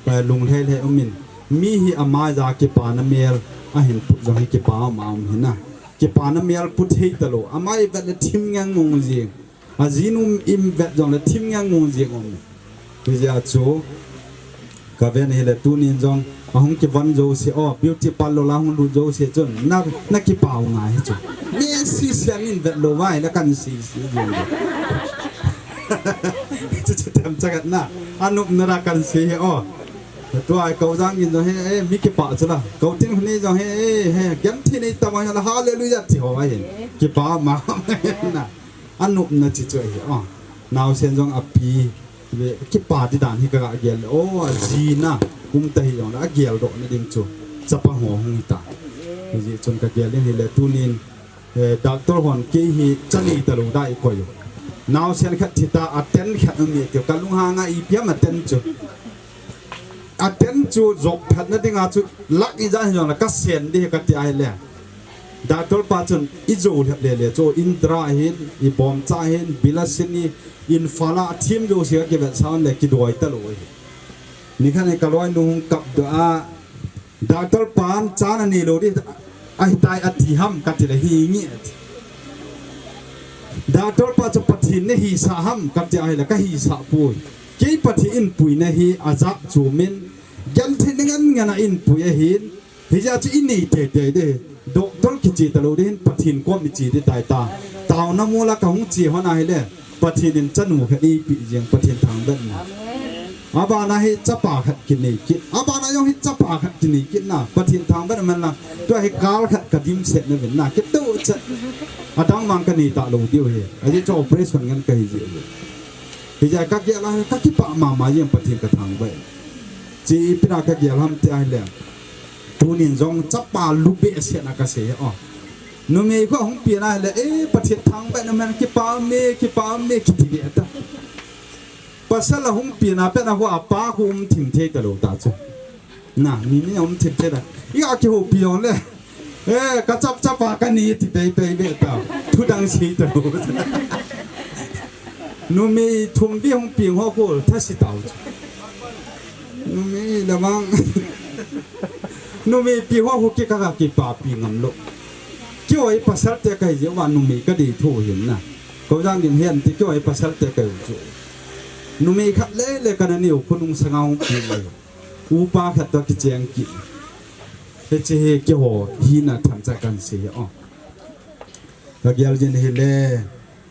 Pa lunglhai lhai um in. Mi hi ama ja kipana mel ahin put jong hi kipa um um hi na. Kipana mel put thei talou. Ama ivet le thim ngang ngung jeng. Ajinu ivet jongle thim ngang ngung jeng um. Hijeh chu kaven hile tunin jong ahung kivon jouse o, beauty parlour la hung lut jouse chun na, na kipau ngai hi chu. Mi sisian in vet lou vai la kan sisi jeng. Chu chu themcha khat na. Anop na ra kan si hi o. Tua Koujang in jong hi, eh, mi kipa chu la. Kou Tin Hun in jong hi, eh, eh, genthei nei tama hi la, hallelujah ti ho ahin. Kipa ma na. Anopna chi chu ahi, oh. Naosen jong api, ve, kipa di dan hi kaga gel, oh, ajina, kum ta hi jong la, ageldoh na ding chu. Chapa ho hung hi ta. Hijeh chun kagel ding hile, tunin, eh, doctor hon kei hi, cha nei talou da i koi u. Naosen khat thi ta, a ten khat um e, kalunghang a ipi ham a ten chu. A ten chu jop phat na dinga chu, lak ijat hi jong la, kasen di hi kati ahile. Doctor pa chun i jo lhep lele chu, Indra hin, i bomcha hin, Bilasini, Imphal a thim jouse kakivetsah le kidoi talou ahi. Nikhat hi kaloinu hung kap doh a, doctor pan cha nanei lou di ahitai ati ham kati le hi nge ati. Doctor pa chu Pathen nahisah ham kati ahile kahisah poi. Kei Pathen in puina hi ajat chu min, genthei ngen ngen a in pui ahin, Hijeh chu i nei teitei di. Doctor kiche talou di hin Pathen kom i che di tai ta. Taona mol a kahung che hon ahile. Pathen in chanu khat eipeh jeng Pathen thangvah in. Amen. Abana hi chapa khat kinei kit. Abana jong hi chapa khat kinei kit na. Pathen thangvah in man la. Tua hi kal khat kadimset na vin na. Kitoh chet. Adang mang kanei talou diu hi. Ajeh chu operation ngen kahi jeh hi. Hijeh a kagel a hi kakipah mama jeng Pathen kathangvah in. Chi ipi na kagel ham ti ahile. Tunin jong chapa lu behseh na kasei o. Numei kho hung pi na le, eh, Pathen thangvah na man kipa me, kipa me, kiti be ta. Pasal a hung pi na pe na ho apa khu um thim thei talou ta chu. Na, mi ni um thim thei ta. I a kihoupi jong le. Eh, kachap chapa kani ti pei pei be ta. Thudang sei talou. Numei thum vei hung pi ho khu thase tau chu. Numei lamang. Numei pi ho khu kei kaga kipapi ngam lou. Kei oi pasal te kahi jeh uva numei kadei tho hin na. Koujang in hin ti kei oi pasal te kahi chu. Numei khat lele kana neo khonung sanga hung pi le. Upa khat toh kicheng kit. Hiche hi keiho hina themcha kan sei o. Kagel jin hile.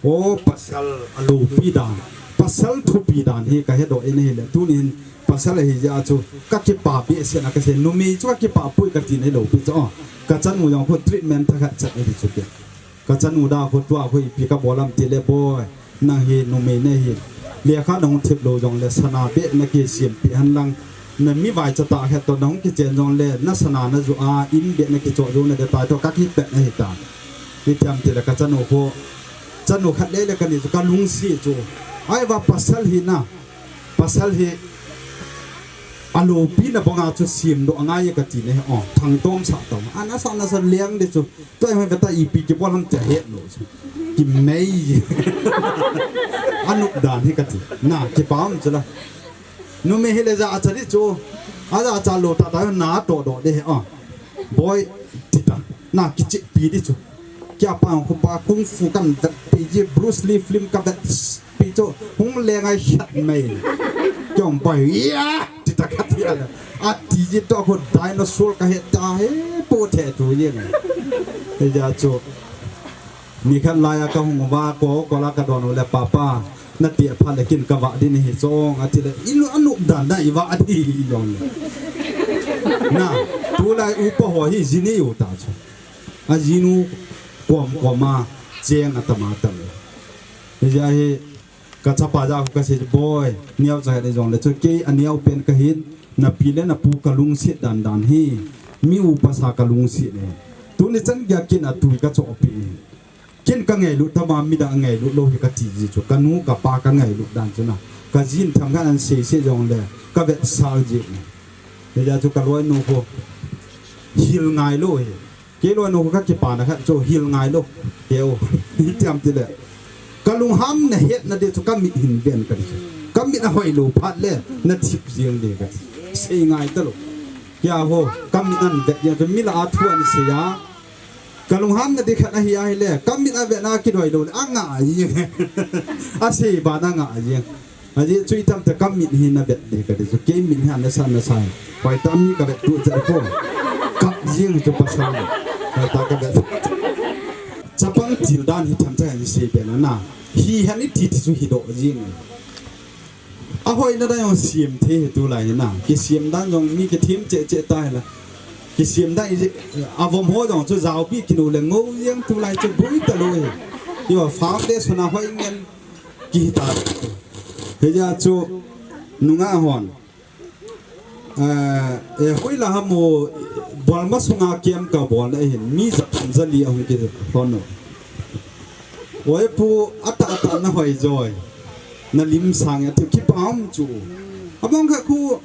O pasal aloupi dan, pasal thupi dan hi kahedoh in ahile, tunin pasal ahi jeh a chu kakipa behseh na kasei, numei chu kakipa poi kati nahi lou pi chu, o, kachanu jong khu treatment thakhat chat ahi chu ke. Kachanu da khu tua khu ipi kabol am tile boi, nang hi numei nahi, lekha nahung thip lou jongle sana beh nakisem peh hen lang, na mi vaicha tah khat toh nahung kichen jongle, na sana najoh a, in beh nakichoh jou nade tai toh kakipet nahi ta. Iti ham tile kachanu khu, chanu khat lele kani chu kalungset chu. Ahivang pasal hina, pasal hi Alopi na banga chu sim do angai ka ti ne. Oh, thang tom sa tom. Ana sa na sa liang de chu. Tua hoi ka ta ipi kibol ham tia he lo chu. Kimei. Anu dan hi ka ti. Na, kipam chu la. Numei hi le ja a cha di chu. A ja cha lo ta ta na to do de he. Oh. Boy, ti ta. Na kichi pi di chu. Kia pa ko pa kung fu kan vet pi ji Bruce Lee film ka vet pi chu. Hung le ngai hiat mai. Kiong boy. Ya, ti ta ka ti a. A ti ji to ko dinosaur ka he ta he po the tu ye. He ja chu. Ni khat lai a ka hung va ko, ko la ka don u le papa. Na ti a pha le kin ka va di ni hi chong a ti le. Inu anu dan na i va di i jong le. Na, tu lai upa ho hi jini u ta chu. A jinu kom kom a cheng a tam a tam. Hi ja hi ka chapa ja ka se boy. Niau cha de jong le chu kei a niau pen ka hin. Na pi le na pu ka lungsit dan dan hi. Mi upa sa ka lungsit ne. Tu ni chan gya kin a tu ka cho pi. Kin ka ngailut tama mi da ngailut lo hi ka ti ji chu. Ka nu ka pa ka ngailut dan chu na. Ka jin tham khan an sei sei jong le. Ka vet sal ji. He ja chu ka loi nu ko. Hil ngai lo hi. Ke loi nu ko ka kipa na khat chu hil ngai lo. Keu. Hi tiam ti le. Ka lungham na het na de chu ka mit hin ven ka ti chu. Ka mit a hoi lo phat le. Na thip jing de ka ti. Sei ngai ta lo. Kia ho. Ka mit an vet ya chu mi la a thu an sei ya. Ka lungham na di khat ahi ahi le, ka mit a vet na kidoi lo le, a nga a jing. A sei ba na nga a jing. A jing chu i tam te ka mit hi na vet di ka di chu, kei mit hi a na sa na sa. Hoi ta mi ka vet tu cha ko. Ka jing chu pasal. Hoi ta ka vet. Chapang til dan hi tham cha ni sei be na na. Hi han i ti ti chu hi do jing. A hoi na da yong siam the hi tu lai hi na. Ki siam dan yong mi ki thim che che ta hi la. Ki siam dan i a vom ho yong chu zau bi ki nu le ngo yeng tu lai chu bui ta lo hi. Yo foundation a hoi ngen ki hi ta. He ja chu nunga hon. Eh, eh, hoi la ha mo bol ma sunga kem ka bol na hin mi za tham za li a hung ki hon no. Oi pu ata ata na hoi joi. Na lim sang ya tu ki pam chu. Abang ka ku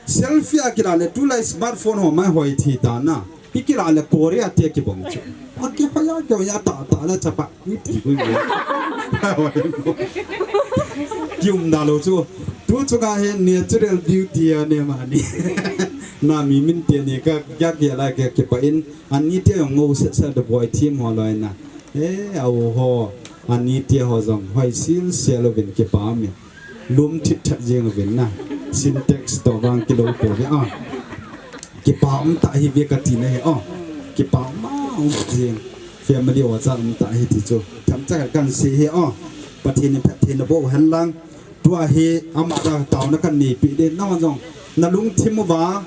selfie a kila le tu lai smartphone ho mai hoi thi ta na. Ki kila le Korea te ki bong chu. A ki hoi ya ki hoi ya ta ta la chapa. Ni ti ku. Ki um da lo chu. Tu chu ka he natural beauty a ne ma ni. Na mi min te ni ka ya ki la ke ki pa in. Ani te yong ngo set set the boy team ho loi na. Eh, au ho. Ani te ho jong hoi sil sia lo vin ki pa mi. Lum thit that jing uvin na. Sintex to vang kilo to ve a. Kipa um ta hi ve ka ti na he a. Kipa um a um jing. Family wa cha um ta hi ti chu. Tham cha kan si he a. Pathen in phatthei na bo hen lang. Tua hi ama da tau na kan ni pi de na jong. Na lungthim uva.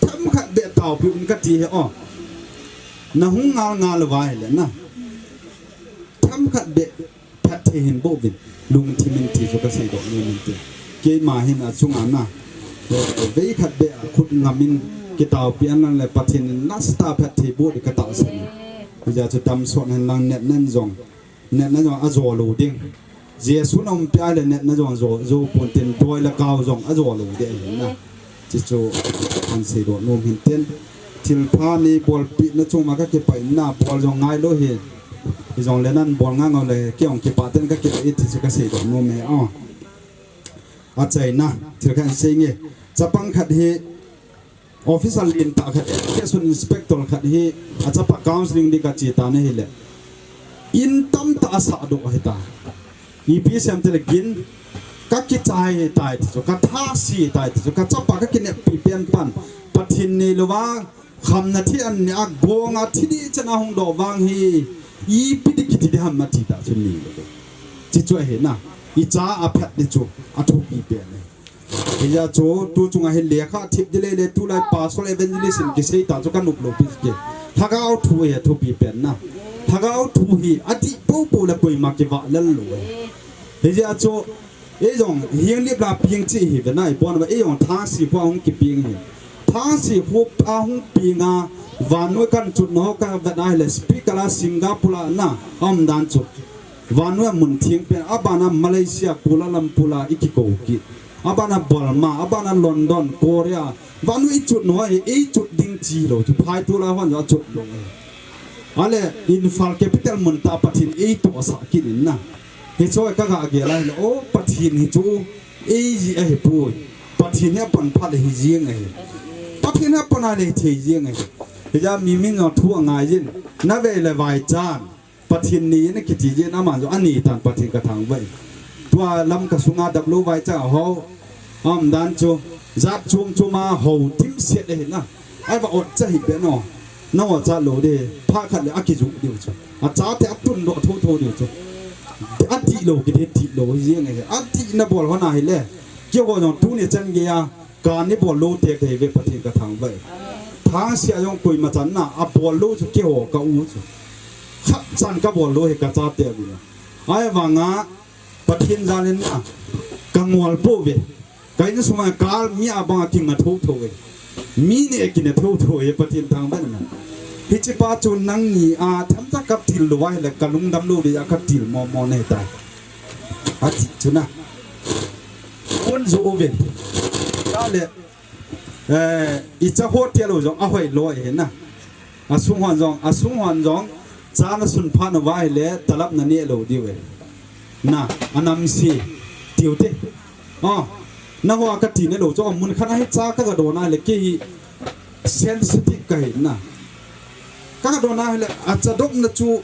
Tham khat be tau pi un ka ti he a. Na hung ngal ngal uva he le na. Tham khat be Phatthei hin bo vin, lungthim in ti chu ka sei doh nom in ti. Keima hin a chunga na, eh, vei khat be a khut ngam in kitao pian lang le Pathen in nasa tah phatthei bo di ka tahsan. Hijeh chun damsot hen lang net nan jong, net nan jong a jo lo ding. Jesu na um pia le net nan jong jo, jo pon tin doi le kao jong a jo lo ding ahin na. Chuchu kan sei doh nom hin tin. Thilpha nei bolpi na chunga ka kipah in na bol jong ngai lou hi. Hijong le nan bol ngai ngau le kei jong kipah ten ka kipah e ti chu ka sei doh nom e a. Achaina thil khat sei nge. Chapang khat hi officer lentah khat, education inspector khat hi a chapa counseling di ka che ta na hi le. In tamtah a sah doh ahi ta. Ipi sem ti le gin, ka kichai tai ti chu, ka thasi tai ti chu, ka chapa ka kineppi pen pan, Pathen nei louva, khamna thih an nei a, gong a thi di chan a hung doh vang hi, ipi di kiti di ham a ti ta chu nei lou. Ti chu ahi na, i cha a phat di chu, a thupi pen ahi. Hijeh chun, tu chunga hi lekha thip di le le, tulai pastor evangelist in kisei ta chu ka nop lou pi ke. Lhagao thu hi a thupi pen na. Lhagao thu hi a dih popo le koima kivah lel lou. Hijeh chun, ei jong hiang lip la piang chi hi ve na i pon va ei jong thasi phu a hung kipiang hi. Thasi phu a hung piang a, vannoi kan chut na ho ka vet na hi le speaker la Singapore la na, a um dan chu. Vannoi a mun thiang pen, a ban a Malaysia, Kuala Lumpur la i kikou kit. Abana Burma, abana London, Korea. Vanu i chut nu ahi, i chut ding chi lou chu. Phai tu la hon ja chut lou. Ale Imphal capital mun ta Pathen i to sa kin in na. Hichu ka ga ge lai lo, o Pathen hi chu ei ji ahi poi. Pathen hi apan phat hi jing ahi. Pathen hi apan a le thei jing ahi. Hija mi min no thu angai jin. Na ve le vai chan. Pathen ni na kiti jin ama jo ani tan Pathen ka thangvah. Tua lam ka sunga dap lo vai cha ho. Am dan chu. Jat chum chuma ho tim set ahi na. Ai va ot cha hi be no. Na ot cha lo de. Pha khat le a ki ju diu chu. A cha te a tun do tho tho diu chu. A ti lo ki de ti lo hi jeng ahi. A ti na bol ho na hi le. Ki ho jong tu ni chan ge ya. Ka ni bol lo te te ve Pathen ka thangvah. Thang sia jong koima chan na a bol lo chu ki ho ka u chu. Khat chan ka bol lo hi ka cha te vi. Ai vanga Pathen jal in na ka ngol po ve. Ka in sunga kal mi a banga kinga tho tho ve. Mi ne kine tho tho ve Pathen thangvah na. Hichi pa chu nang ni a tham ta ka til lo vai le ka lungdam lo ve a ka til mo mo ne ta. A ti chu na. On jo ve. Ta le. Eh, i cha hotel lo jong a hoi lo e na. A sung hon jong, a sung hon jong, cha na sun pha na vai le, talap na ne lo diu e. Na, a nam si, tiu te. Oh, na ho a ka ti ne lo, cho mun khan a hi cha ka ga do na le, ki hi sensitive ka hi na. Ka ga do na le, a cha dop na chu,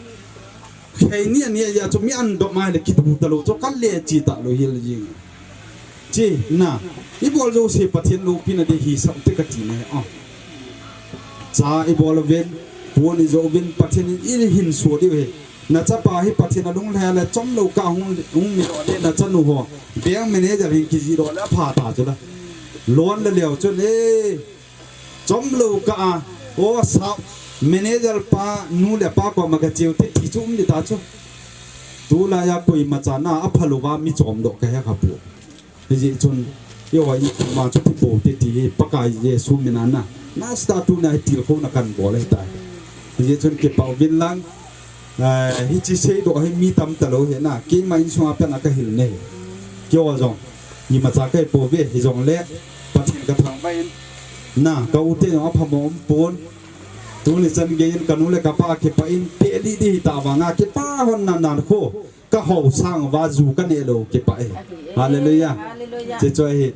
Khei ni ani ya chu mi an dop mai le kidu ta lo chu ka le chi ta lo hil jing. Chi na. I bol jo se Pathen lopi na de hi sa te ka ti ne. Ah. Cha i bol ven. Pon i jo ven Pathen in i hin so de ve. Na chapa hi Pathen a lung le le chom lo ka hung hung mi lo de na chanu ho. Bank manager hin ki ji lo le pha ta chu la. Loan le leo chu ne. Chom lo ka a, o sa, manager pa, nu le pa ko ma ka cheu te ti chu um di ta chu. Tu la ya koima cha na a phalo va mi chom do ka he kha pu. Hi ji chun, yo i ma chu ti po te ti Pakai Jesu mina na. Na sta tu na ti ko na kan bol le ta. Hi ji chun ki pau vin lang. Eh, hichi sei do hi mi tam ta lo hi na. Keima in sunga pen a ka hil ne. Kio jong. Ni ma cha kai po ve hi jong le. Pathen ka thangvah in. Na, ka u te jong a pha mo um pon. Tu ni chan ge in ka nu le ka pa ki pa in te li di ta va nga ki pa hon nan nan ko. Ka ho sang va ju ka ne lo ki pa e. Hallelujah. Hallelujah. Che choi hi.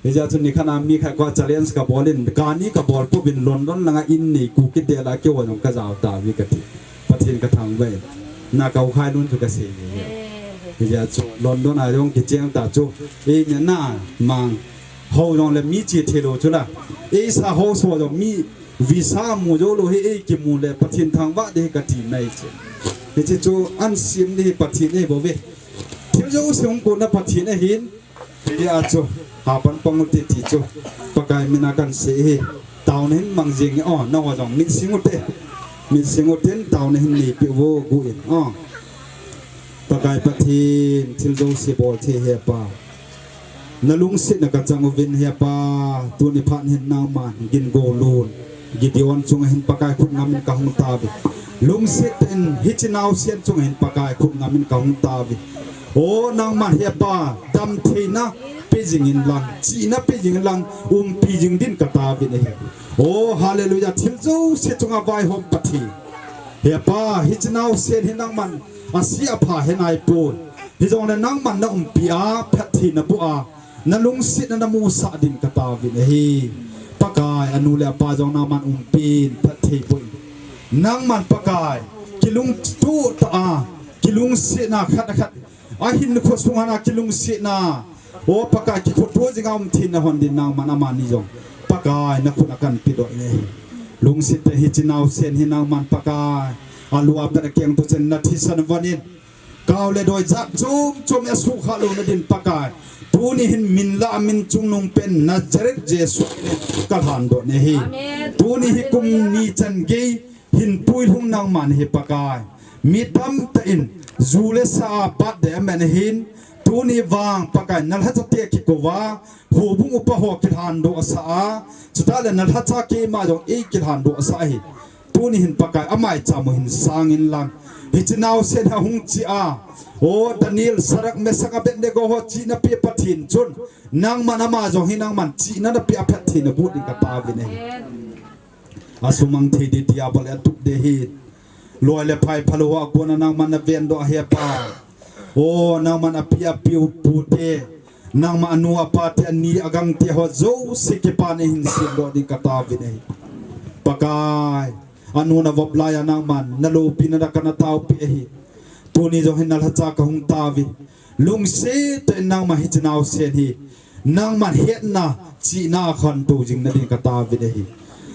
Hijeh chun nikhat a mi khat ko challenge ka bol in, kani ka bol pum in London langa in nei ku kit dela kihou jong ka jao tauve kati. Pathen ka thangvah e. Na ka u Khailun chu ka sei e. Hijeh chun London a jong kicheng ta chu. Ei mi na mang. Hou jong le mi chi thei lou chu la. Ei sa hou so jong mi visa mu jou lou hi ei kimu le Pathen thangvah ding kati nai chu. Hiche chu an sim ding Pathen ei bou ve. Thil jouse hung kona Pathen ahin. Hijeh a chu, hapan pang u te ti chu, Pakai mina kan sei hi, taona hin mang jing e, o, nangho jong, min sing u te, min sing u ten, taona hin neipi uvo, gu in, o. Pakai Pathen, thil jouse bol thei He Pa. Na lungsetna ka chang uvin He Pa, tuni phat hin nangman, gin go lun. Gideon chunga hin Pakai khut ngam in ka hung tauve. Lungset in hiche naosen chunga hin Pakai khut ngam in ka hung tauve. O nangman He Pa, damtheina pe jing in lang, chihna pe jing in lang, umpi jing din ka tauvin ahi. O hallelujah, thil jouse chunga vaihom Pathen. He Pa, hiche naosen hi nangman ase apha he naipon. Hijongle nangman na umpi a, phatthei na boh a, na lungsetna na musah din ka tauvin ahi. Pakai, anu le apa jong nangman umpin, phatthei boh in. Nangman Pakai, kilungtup tah a, kilungsetna khat a khat, ahinkho sunga na kilungsetna. O Pakai, kikhoto jinga um theina hon din nangman amani jong. Pakai, na khut a kan pedoh e. Lungset tah hiche naosen hi nangman Pakai. Alu a pat a keng to chen na thisan von in. Kau le doi jat chom chom a sukha louna din Pakai. Tuni hin min lah a min chungnung pen Nazareth Jesu min in ka lhandoh e. Amen. Tuni hi kum ni chan gei hin puilhung nangman hi Pakai. Mi tamtah in ju le sa a birthday aman ahin. Tuni vang Pakai na lhacha te kikou va. Houbung upa ho kilhandoh asa a. Chutah le na lhacha keima jong ei kilhandoh asa ahi. Tuni hin Pakai amaicham u hin sang in lang. Hiche naosen ahung chea, O Daniel, Sadrak, Mesak, Abednego ho chihna pe Pathen chun, nangman ama jong hi nangman chihna napeh a phatthei naboh ding kataovin ahi. Asumang thei ding Diabol atup ding ahi. Loi le pai phalou ho a kona nangman navendoh ahi Pa. O nangman api apiu pute, nangman anu apa te, ani agang te ho jouse kipana hin semdoh ding kataovin ahi. Pakai, anu navop laiya nangman naloupina kana taopeh ahi. Tuni jong hin nalhacha kahung taovin, lungset tah in nangman hiche naosen hi nangman hetna, chihna a khantou jing nadin kataovin ahi.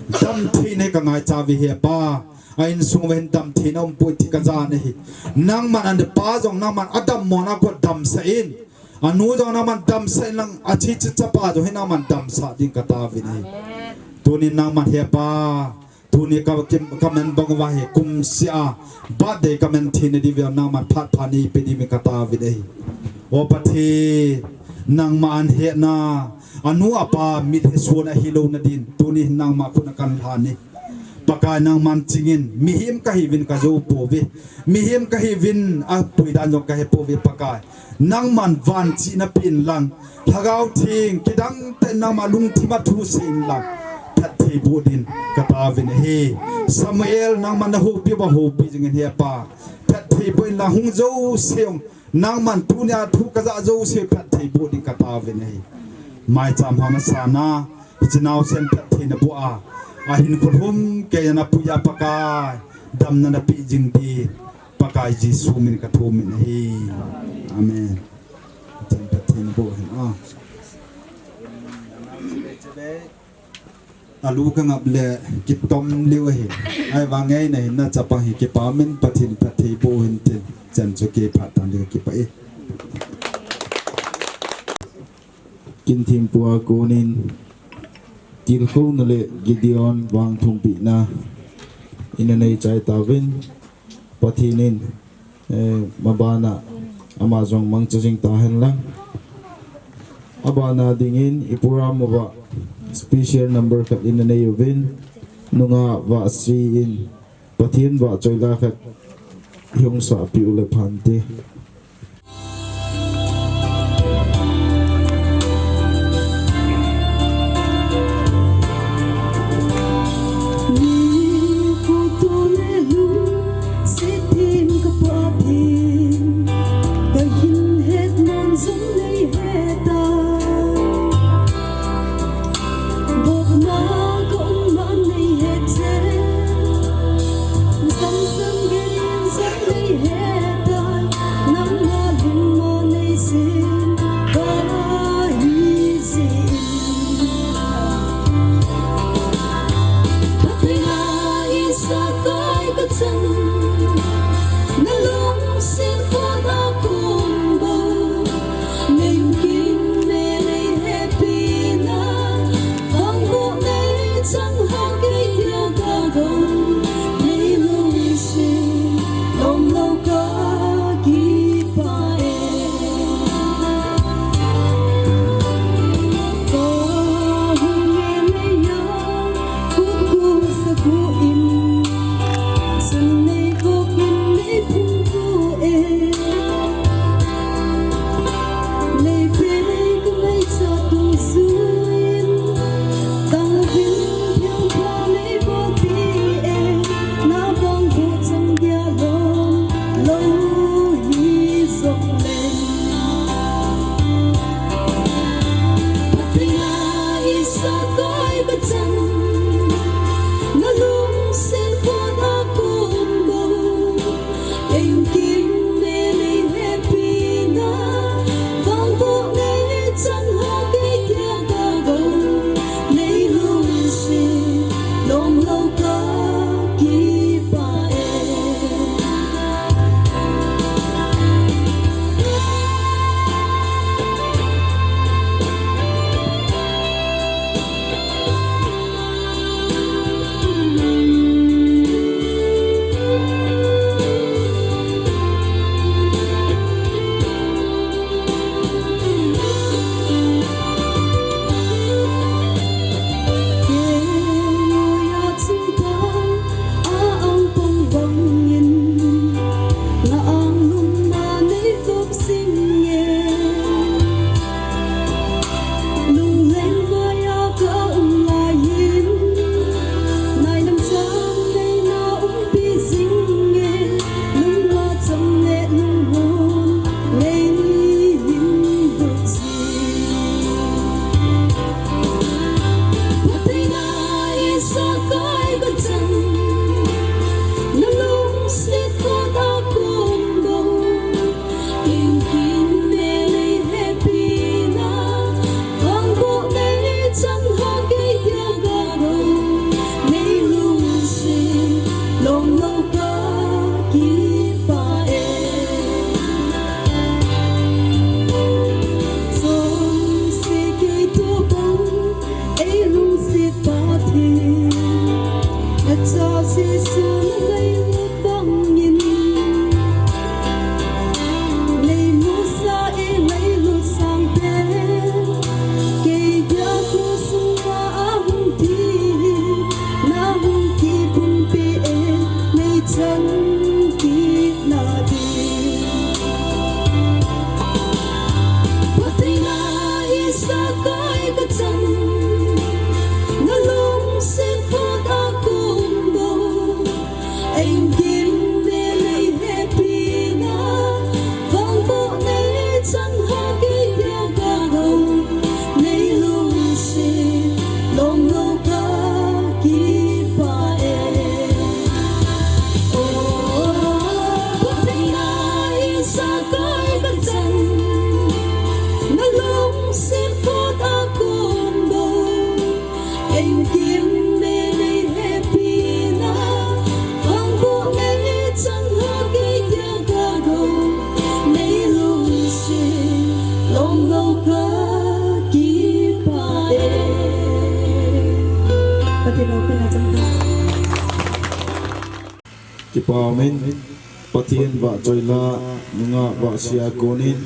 Damtheina hi kangaicha uve Pa. A insung uva hin damtheina umpoi ti kajan ahi. Nangman, apa jong nangman adammona khu damsah in, anu jong nangman damsah in lang, achi chi chapa jong hi nangman damsah ding kataovin ahi. Tunin nangman he Pa, tuni ka, ka, kaman bang uva hi kumseh a birthday kaman theina diuva nangman phat pha neipe diuvin kataovin ahi. O Pathen, nangman hetna, anu apa mit hesohna hilou nadin, tuni nangma khut a kalhan ahi. Pakai, nangman chingin, mihem kahiuvin kajou pouve. Mihem kahiuvin apuidan jong kahepouve Pakai. Nangman van chihna pen lang, Lhagao Theng kidang tah in nangma lungthim a thusei in lang, phatthei boh din kataovin ahi. Samuel nangman nahoupi uva houpi jingin he Pa, phatthei boh in lang, hung jouse jong nangman tunia thu kajah jouse phatthei boh din kataovin ahi. Maicham ho nasana, hiche naosen phatthei naboh a, ahinkho lhumkeiya napuiya Pakai, damna napeh jing din, Pakai Jesu min kathumin ahi. Amen. Pathen phatthei naboh hen. Alu kangap le kitom lheh ahi. Ahivangin eina hinna chapang hi kipamin Pathen phatthei boh hen tin, chan chu kiphat tan ding kakipah e. Kinthempu a konin tilkhouna le Gideon vangthumpehna ina neichai tauvin, Pathen in, eh, mabana ama jong mangcha jing tahen lang. Abana dingin iprogram uva special number khat ina neiuvin, nungah Vahsi in Pathen vahchoila khat ihung sahpeh u le phante. Kipa umin, Pathen vahchoila nunga vahsia konin,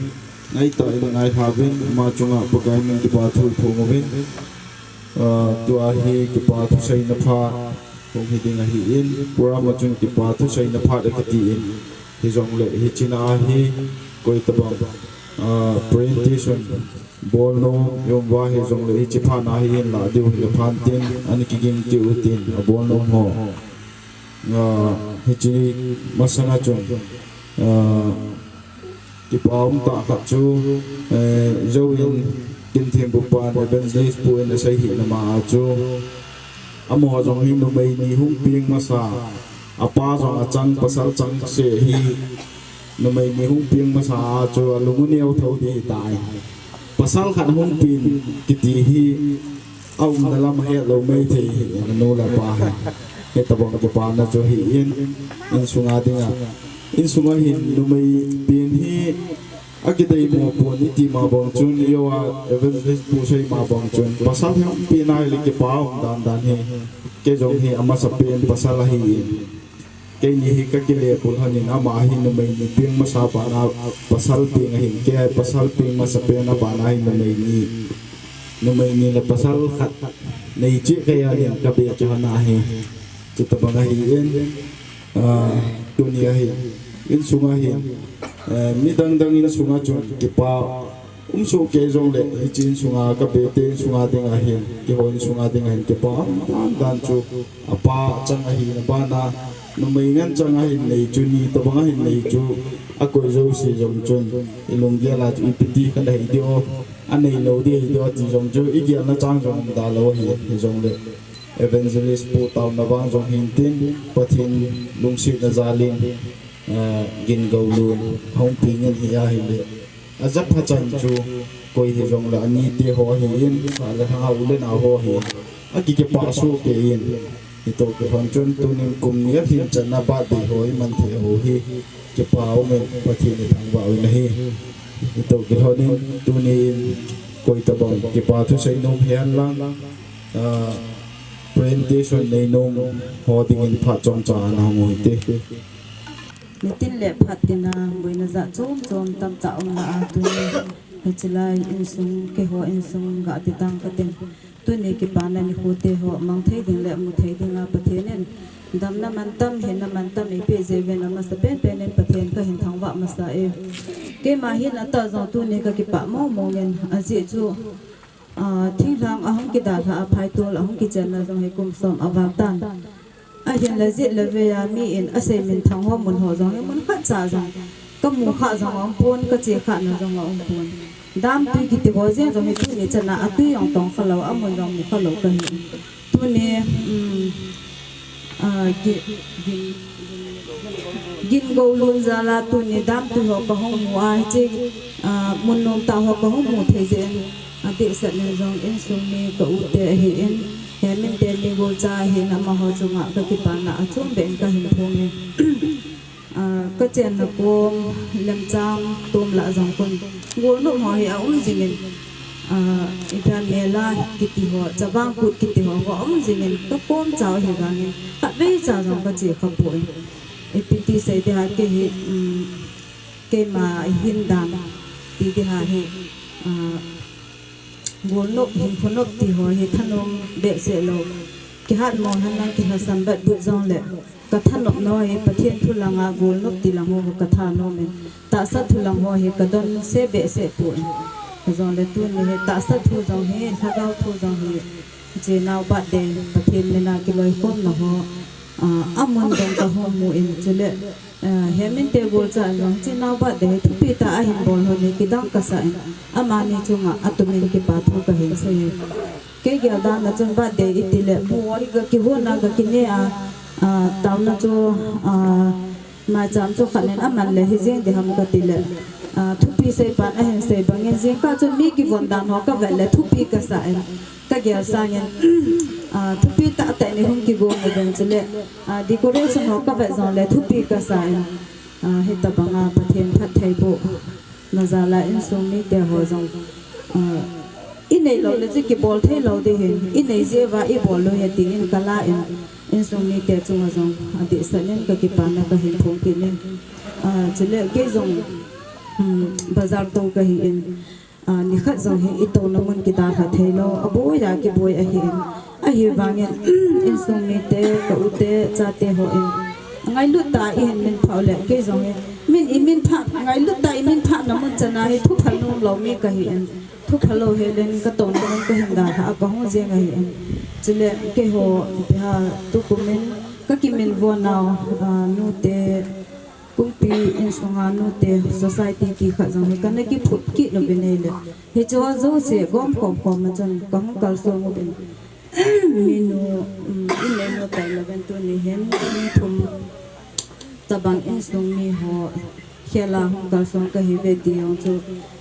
ngaitah in ngailhavin, ama chunga Pakai min kipa thu iphong uvin. Ah, tua hi kipa thuseina phat hung hiding ahin, program a chun kipa thuseina phat akitin, hijongle hichea hi koitabang, ah, presentation bolnom ium uva hijongle hiche phat a hi hinlah diu hile phan tin, ana kiging diu tin, abolnom ho. Ah, hiche masanga chun, ah, kipa umtah khat chu, eh, Jouvin Kinthempu pan Evangelist pu in asei hina ma a chu, amaho jong hi numei ni hung peng masa, apa jong achang, pasal chang seh hi, numei ni hung peng masa a chu alung u neo tho ding ahitai. Pasal khat hung peng kiti hi aumna lam ahet lou maithei hi, anu le apa hi. Hitabang kipana chu ahin, insunga dinga, insunga hin numei peng hi akideimo pon, iti ma bang chun, ijou a Evangelist pu sei ma bang chun, pasal hi hung peng ahile kipa um dandan hi, kei jong hi amasapen pasal ahin. Keini hi kakilebul lhonin, ama hi numei ni peng masa bana pasal peng ahin, kei pasal peng masapen, abana hi numei ni, numei ni le pasal khat nei cheh kei a nin kabe kihona ahi. Chutabang ahin, ah, tunia hi insunga hin, eh, midang dang insunga chun kipa umsoh kei jongle, hiche insunga kabete insunga dinga hin, keiho insunga dinga hin kipa um dandan chu apa chang ahina bana, numei ngen chang ahin nei chu, ni tobang ahin nei chu, akoi jouse jong chun ilunggel a chu ipiti khat ahi diu, anei lou ding ahi diu ati jong chu igelna chang jong umda lou ahi, hijongle Evangelist pu taona vang jong hintin, Pathen lungsetna jalin, eh, Gingoulun ahung peng in hi ahile, ajapha chan chu koi hijongle anite ho ahin, sa le ha, u le nao ho ahin, akikipah soh kei in, hitoh kilhon chun tunin kum ni alhin channa birthday ho iman thei ho hi kipa umin Pathen ithangvah uvin ahi. Hitoh kilhonin tunin koitabang kipa thusei nom hihen lang, ah, presentation neinom ho dingin phat chomcha ana hung u hite. Nitin le phat tina boina jat chom chom tamtah umna a tuni hichelai insung, keiho insung ga titang katin. Tuni kipana nikho teho mang thei ding le mu thei dinga Pathen in damna mantam, hinna mantam eipeh jeh uvin amasapen pen in Pathen kahin thangvah masa e. Keima hin atah jong tuni kakipah mong mong in, ajeh chu, ah, thinglhang ahung kidalhah a phaitol ahung kichenna jong hi kum som aval tan. Ahinla jet le vei a mi in asei minthang ho mun ho jong hi mun khat cha jong kamu kha jong aumpon, kache khana jong aumpon. Damtui kiti ho jeng jong hi tuni chana atui jong tong khalou, amun jong mu khalou kahi. Tuni, um, ah, Gi-, Gin-, Gingoulun jal a tuni damtui ho kahung mu a, hiche, ah, mun nomtah ho kahung mu thei jeh in, adehset in jong insung mi ka u te ahin, Hemin teni golcha ahin, amaho chunga kakipana achom beh in kahin phong e. Ah, kachenna kom, lemchang, tomlah jong kon, golnop ho hi aum jingin, ah, ipi ham, mela kiti ho, chavang kut kiti ho, ho aum jingin, kakom chau hi vangin, khatvei cha jong kache khapoi. Ipi ti sei ding ham, kei hi, um, keima hin dan ti ding ham hi, ah, golnop, hinkho nop ti ho hi thanom behseh lou. Kihat mo henlang kilhasam bet but jongle, kathanop nau hi Pathen thu langa golnop ti lang ho kathanom in, tahsa thu lang ho hi kadonse behseh poi. Hijongle tuni hi tahsa thu jong hi, lhagao thu jong hi, chenau birthday, Pathen mina kiloikhomna ho, ah, amun jong kahung mu in, chule, ah, Hemin te golcha in jong chenau birthday hi thupi tah a ahin bol lhon hi kidang kasah in, amani chunga atumin kipa thu kahin sei e. Kei gel dan a chun birthday iti le mu ho hi gakihon a gakine a, ah, taona chu, ah, maicham chu khat in aman le hijeng ding ham kati le, ah, thupi seipan ahin sei bangin jingkah chun mi kivon dan ho kavet le thupi kasah in, kagel sangin, ah, thupi tahtah in ihung kigon uvin chule, ah, decoration ho kavet jongle thupi kasah in, ah, hitabanga Pathen phattheibohna jal a insung mite ho jong, ah, I neilou le chu kibol theilou ding ahin, i nei jeh uva i bol u ahi tin ka la in, insung mite chunga jong adehset in ka kipana ka hin phong kit in. Ah, chule kei jong, um, bazar tou ka hi in, ah, nikhat jong hi i touna mun kidalha theilou, aboi a kiboi ahi in. Ahivangin, insung mite, ka u te, chate ho in, ngailut tah a i hin min phah u le, kei jong hi, min i min phah, ngailut tah a i min phah na mun chan a hi, thu phal nom lou mi ka hi in. Thu phal lou hel in ka touna mun ka hin dalha a ka hung jeng ahi in. Chule keiho, ipi ham, tukum in ka kiminvo nau, ah, nute, kumpi insunga nute, society ti khat jong hi ka na kiphut kit uvin ahile, hiche ho jouse gom khom khom a chun ka hung kalsong uvin. Minu, um, in neinu tai lou vin tuni hin, mi thum tabang insung mi ho khel a hung kalsong ka hi uve ti jong chu,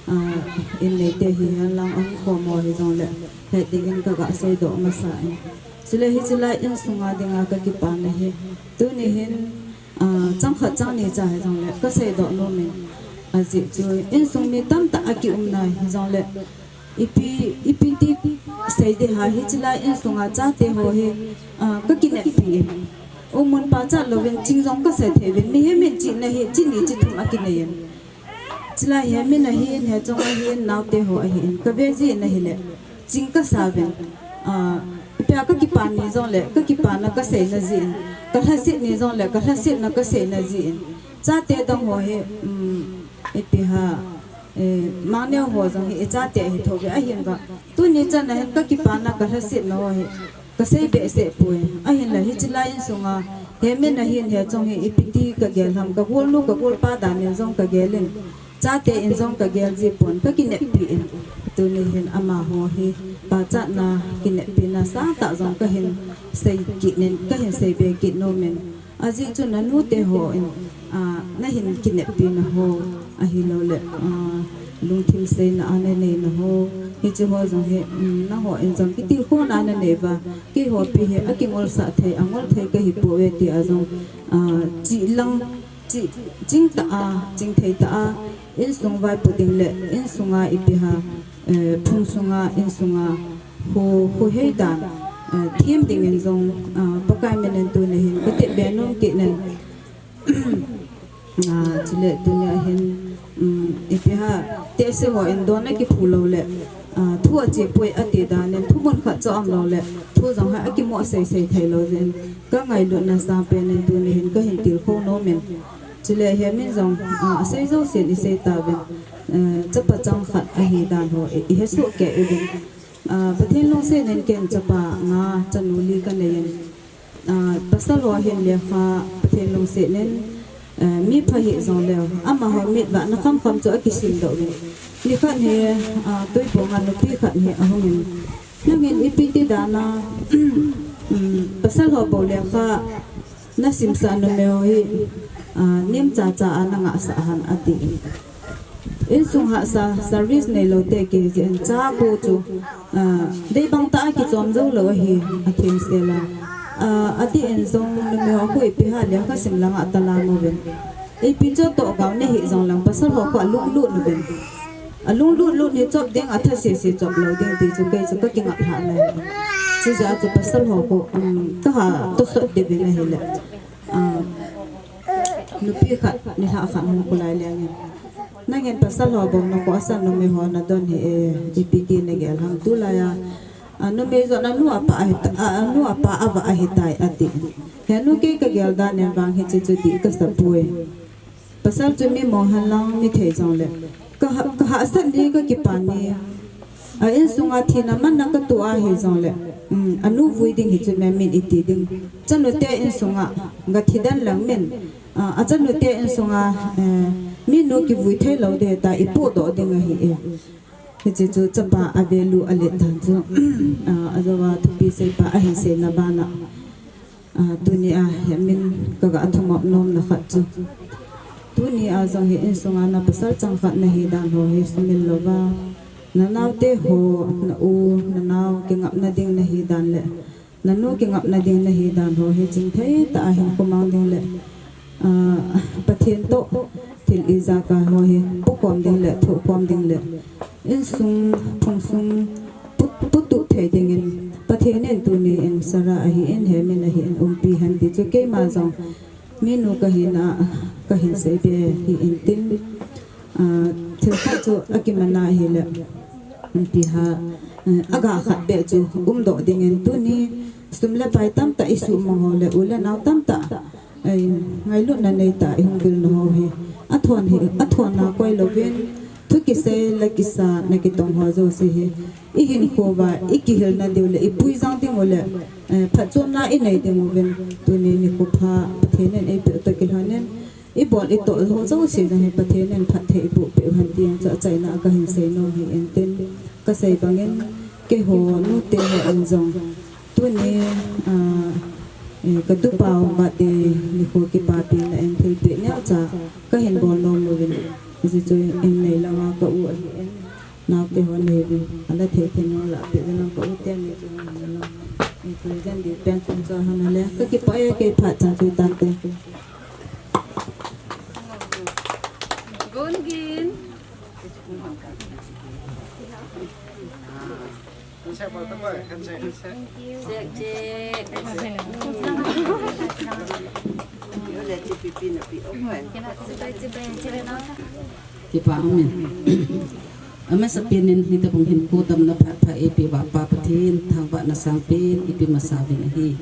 ah, in neite hihen lang, ahung khom ho hijong le, het ding in ka ga seidoh masa in. Chule hiche lai insunga dinga ka kipana hi, tuni hin, ah, chang khat chang ni cha hijong le, ka seidoh nom in. Ajeh chu, insung mi tamtah a kiumna hijong le, ipi, ipi ti sei ding ham, hiche lai insunga chate ho hi, ah, ka kineppi in. U mun pachat louvin ching jong ka sa thei uvin, mihem in chihna hi, chi ni chi thum a kinei in. Chulai hi min ahin, hiche chong ahin, naote ho ahin, ka ve jeh in ahile, ching ka sa uvin. Ah, ipi a ka kipa ni jong le, ka kipana ka seina jeh in, ka lhaset ni jong le, ka lhasetna ka seina jeh in. Chate dang ho hi, um, ipi ham, eh, Mangneo ho jong hi i chate ahi thou ve ahin va. Tuni chan a hin ka kipana ka lhasetna ho hi ka sei behseh poi. Ahinla hiche lai insunga, he min ahin, he chong hi ipi ti ka gel ham, ka golnu ka golpa dan in jong ka gel in, chate in jong ka gel ji pon, ka kineppi in. Tuni hin amaho hi pachatna, kineppina sangtah jong ka hin sei kit in, ka hin sei be kit nom in. Ajeh chu na nute ho in, ah, na hin kineppina ho, ahilou le, ah, lungthim seina a na neina ho, hiche ho jong hi, um, nangho in jong kitilkhouna na nei uva, keiho pi hi a kingolsah thei, a ngol thei ka hi pouve ti a jong, ah, chih lang, chih, ching tah a, ching thei tah a, insung vaipo ding le, insunga ipi ham, eh, phung sunga, insunga, hu, hu hei dan, eh, them ding in jong, ah, Pakai min in tuni hin ka tep be nom kit in. Ah, chule tuni a hin, um, ipi ham, tehse ho in don a kiphu lou le, ah, thu a che poi ati dan in, thu mun khat chu um lou le, thu jong hi a kimoh sei sei thei lou jeh in, ka ngailutna sangpen in tuni hin ka hin tilkhou nom in. Chule he min jong, ah, a sei jouse in i sei tauvin, eh, chapa chang khat ahi dan ho i, i he soh kei uvin. Ah, Pathen lungset in ken chapa nga, chanu li ka nei in. Ah, pasal ho hin lekha Pathen lungset in, eh, mi pha hih jong leu, amaho mit vahna kham kham chu a kisim doh uvin. Nikhat hi, ah, Tuibuong a nupi khat hi ahung in, nangin ipi ti dan a, um, pasal ho bou lekha na simsah, numei ho hi, ah, nem cha cha a na ngahsah ham, ati. Insung hahsa, service neilou te kei jeh in cha khu chu, ah, dei bang tah a kichom jou lou ahi, a themsel a. Ah, adeh in jong numei ho khu ipi ham lekha sim langa ta lam uvin. Ipi chu toh gao na hih jong lang pasal ho khu a lunglut uvin. A lunglut lut hi chop ding, a tha se se chop lou ding ti chu kei chu ka kingap lhah na hi. Chujeh a chu pasal ho khu, um, ka ha tosot ding uvin ahile. Ah, nupi khat, nilhah khat hung kho lai leng in, nangin pasal ho bou na khohsah, numei ho na don hi e, ipi ti na gel ham tulai a. Ah, numei jong a nu a pa ahi ta, ah, a nu a pa a vah ahi tai, ati. He nu, kei ka gel dan in vang hiche chu dih ka sa poi. Pasal chu mi mo hen lang, mi thei jong le, ka ha, ka hahsat ni, ka kipa ni. A insunga thina manna ka toh ahi jong le, um, a nu vui ding hi chu mi min i ti ding. Chanu te insunga ga thi den lang min, ah, a chanu te insunga, eh, mi nu kivui thei lou ding ta i podoh ding ahi e. Hiche chu chapa a value a let dan chu, ah, a jou a thupi seipa ahi seina bana. Ah, tuni a hi min ka ga thumop nomna khat chu, tuni a jong hi insunga na pasal chang khat na hi dan ho hi sumil louva, na naote ho, na u, na nao kingapna ding na hi dan le, na nu kingapna ding na hi dan ho hi chingthei tah a hin khomang ding le, ah, Pathen toh thil ijat ho hi pukhom ding le, thohkhom ding le, insung, phungsung, putup thei dingin Pathen in tuni in Sarah ahin, Hemin ahin umpi hen ti chu keima jong minu kahina kahin seibe hi intin, ah, thil khat chu akiman ahile umpi ha, eh, aga khat beh chu umdoh dingin tuni sum le pai tamtah isumang ho le u le nao tamtah, eh, ngailutna neitah ihung vil nau ho hi athon hi, athon a koi louvin thu kisei le kisa na kitong ho jouse hi ihinkho uva ikihilna diu le ipuijang ding u le, eh, phatchomna inei ding uvin tuni nikho pha Pathen in eipeh u toh kilhonin ibol itoh ho jouse jong hi Pathen in phatthei iboh peh u hen ti jong chu achaina a kahin seinom hi intin, kasei bangin keiho nute ho in jong tuni, ah, eh, ka tupau birthday nikho kipapina in thilpeh neocha kahin bol nom uvin, hiche chu in nei langa ka u ahin, naote ho nei uvin, ala thei thei nung lah peh uvin lang ka u te ni chu nung nung. In present di pen chun cha hana le, kakipah e, kei phat chan chu tante. Gun gin. Kipa umin. Amasapen in hitobang hinkho damna phat pha eipeh uva Pa Pathen, thangvahna sangpen ipe masa uvin ahi.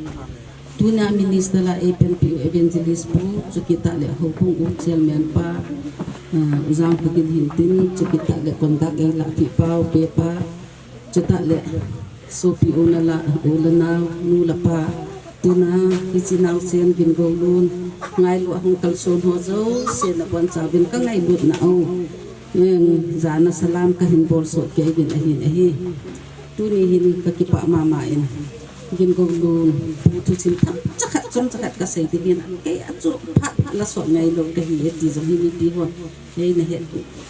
Tuna minister la eipanpi u evangelist pu, chukitah le houbung u chairman pa, ah, u Jangkhogin hintin, chukitah le conduct eilahpeh pau, pe pa, chutah le sopi u nala, u le nao, nu le pa, tuna hiche naosen Gingoulun ngailu a hung kalson ho jouse nabonchauvin kangailutna u, eh, jana salam kahin bolsoh kei uvin ahin ahi. Tuni hin kakipah mama in, Gingoulun pu thusim themcha khat chomcha khat kasei ding hin, kei a chu phat phat la sot ngailou kahi e ti jong hi mipi hon eina het,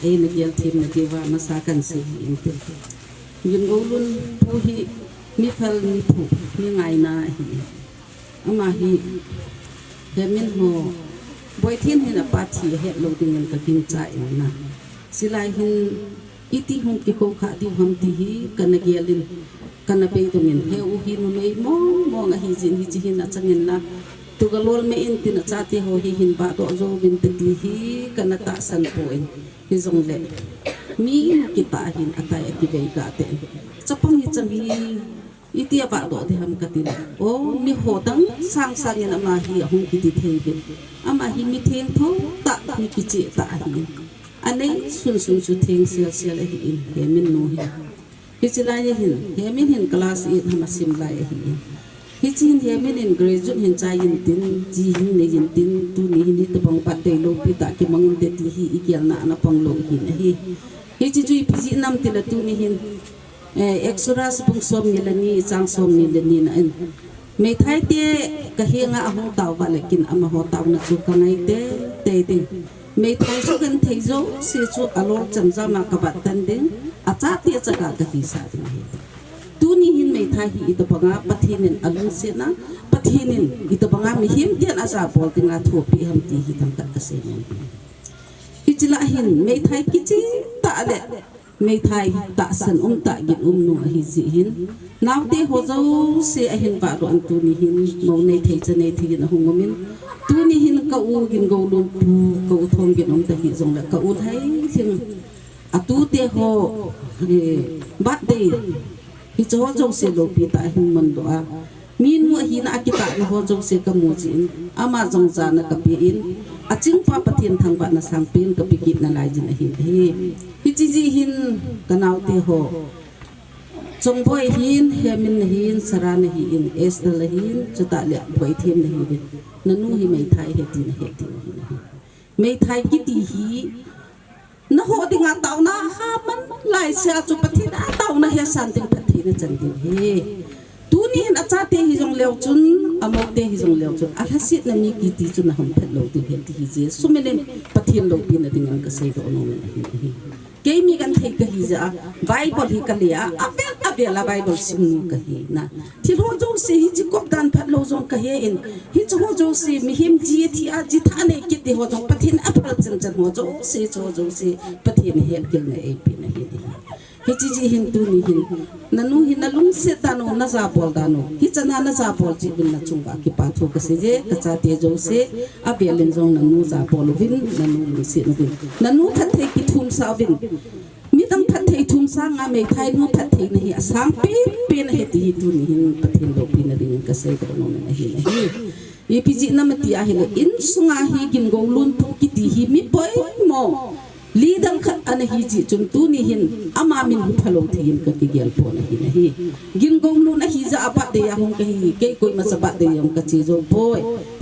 eina gel themna diuva masa kahin sei hi inte. Gingoulun pu hi mi phal, mi phu, mi ngaina ahi. Ama hi Hemin ho, Boithin hin apa thi ahet lou dingin kagingcha in na, chulai hin iti hung kikhoukhah diu ham ti hi kana gel in, kana beidong in, he u hi numei mong mong ahi jeh in hiche hin achang in na, tu galol me in tin achate ho hi hin vahdoh jouvin te ti hi kana tahsan poi. Hijongle mi kitah hin atai akivei kah te, chapang hi chang hi, iti a vahdoh ding ham kati le, o, mi ho dang sang sang in ama hi ahung kiti thei uvin. Ama hi mi thengtho tah, mi kicheh tah ahi. Anei sun sun chu theng sel sel ahi in, Hemin nu hi. Hiche lai a hin, Hemin hin class eight ham asim lai ahi in. Hiche hin Hemin in graduate hin chai intin, ji hin nei intin, tuni hin hitobang birthday loupi tah kimang inte ti hi igelna ana pang lou hin ahi. Hiche chu ipi jeh ham tile tuni hin, eh, Exodus bung somni le ni, chang somni le ni na in, meithai te kahenga ahung tao uva le ken amaho taona chu kangai teitei ding. Meithai sugenthei jouse chu alolchan jama kavat tan ding, achate chaga kahisah ding ahi. Tuni hin meithai hi itobanga Pathen in alungset na, Pathen in itobanga mihem ten ajabol dinga thupeh ham ti hi thangkhat kasei nom. Hiche lah hin meithai kicheh tah le meithai tahsan um tah, gin um nu ahi jeh hin, naote ho jouse ahin vahdoh in tuni hin mou nei thei cha nei thei in ahung um in, tuni hin ka u Gingoulun pu, ka u Thongin um ta hijongle ka u Lhailhing, atute ho, eh, birthday hiche ho jouse loupi tah ahin mandoh a, minu ahina a kitahna ho jouse kamu jeh in, ama jong jana kape in, achingpa Pathen thangvahna sangpen kape kit nalai jin ahin ahi. Hiche jeh hin kanaote ho, Chongboi hin, Hemin na hin, Sara na hin, Esther na hin, chutah le Boithem na hin, nanu hi meithai ahi ti nahet diu ahi. Meithai kiti hi naho dinga taona aman laisea chu Pathen a taona hesan ding phatthei nachan diu ahi. Tuni hin achate hijongleu chun, amoute hijongleu chun, alhasetna mi kiti chu nahung phet lou diu ahi ti hi Jesu minin Pathen loupina dingin kaseidoh nomin ahi, ahi. Kei mi genthei kahi jeh a, Bible hi kale a, avel avel a Bible simnu kahi na. Thil ho jouse hiche kop dan phatlou jong kahe in, hiche ho jouse mihem ji athi a, ji thah nei kit ti ho jong Pathen aphal chan chan ho jouse, hiche ho jouse Pathen hetgilna eipeh na ahi, ahi. Hichi jeh hin tuni hin, nanu hi nalungset dan u, najabol dan u, hichana najabol jeh uvin nachunga kipathu kaseiye, kachate jouse, avelin jong nanu jabol uvin, nanu lungset uvin, nanu phatthei kithumsa uvin. Midang phatthei thumsa nga meithai nu phattheina hi asang penpen ahi ti hi tuni hin Pathen loupina dingin kaseidoh nom in ahi, ahi. Ipi jeh ham tia ahile, insunga hi Gingolun pu kiti hi mi poimo leader khat ana hi jeh chun tuni hin ama min hi phalou thei in kakigel pon ahi, ahi. Gingolun ahi jeh a birthday a hung kahi, kei koimacha birthday jong kache jou poi.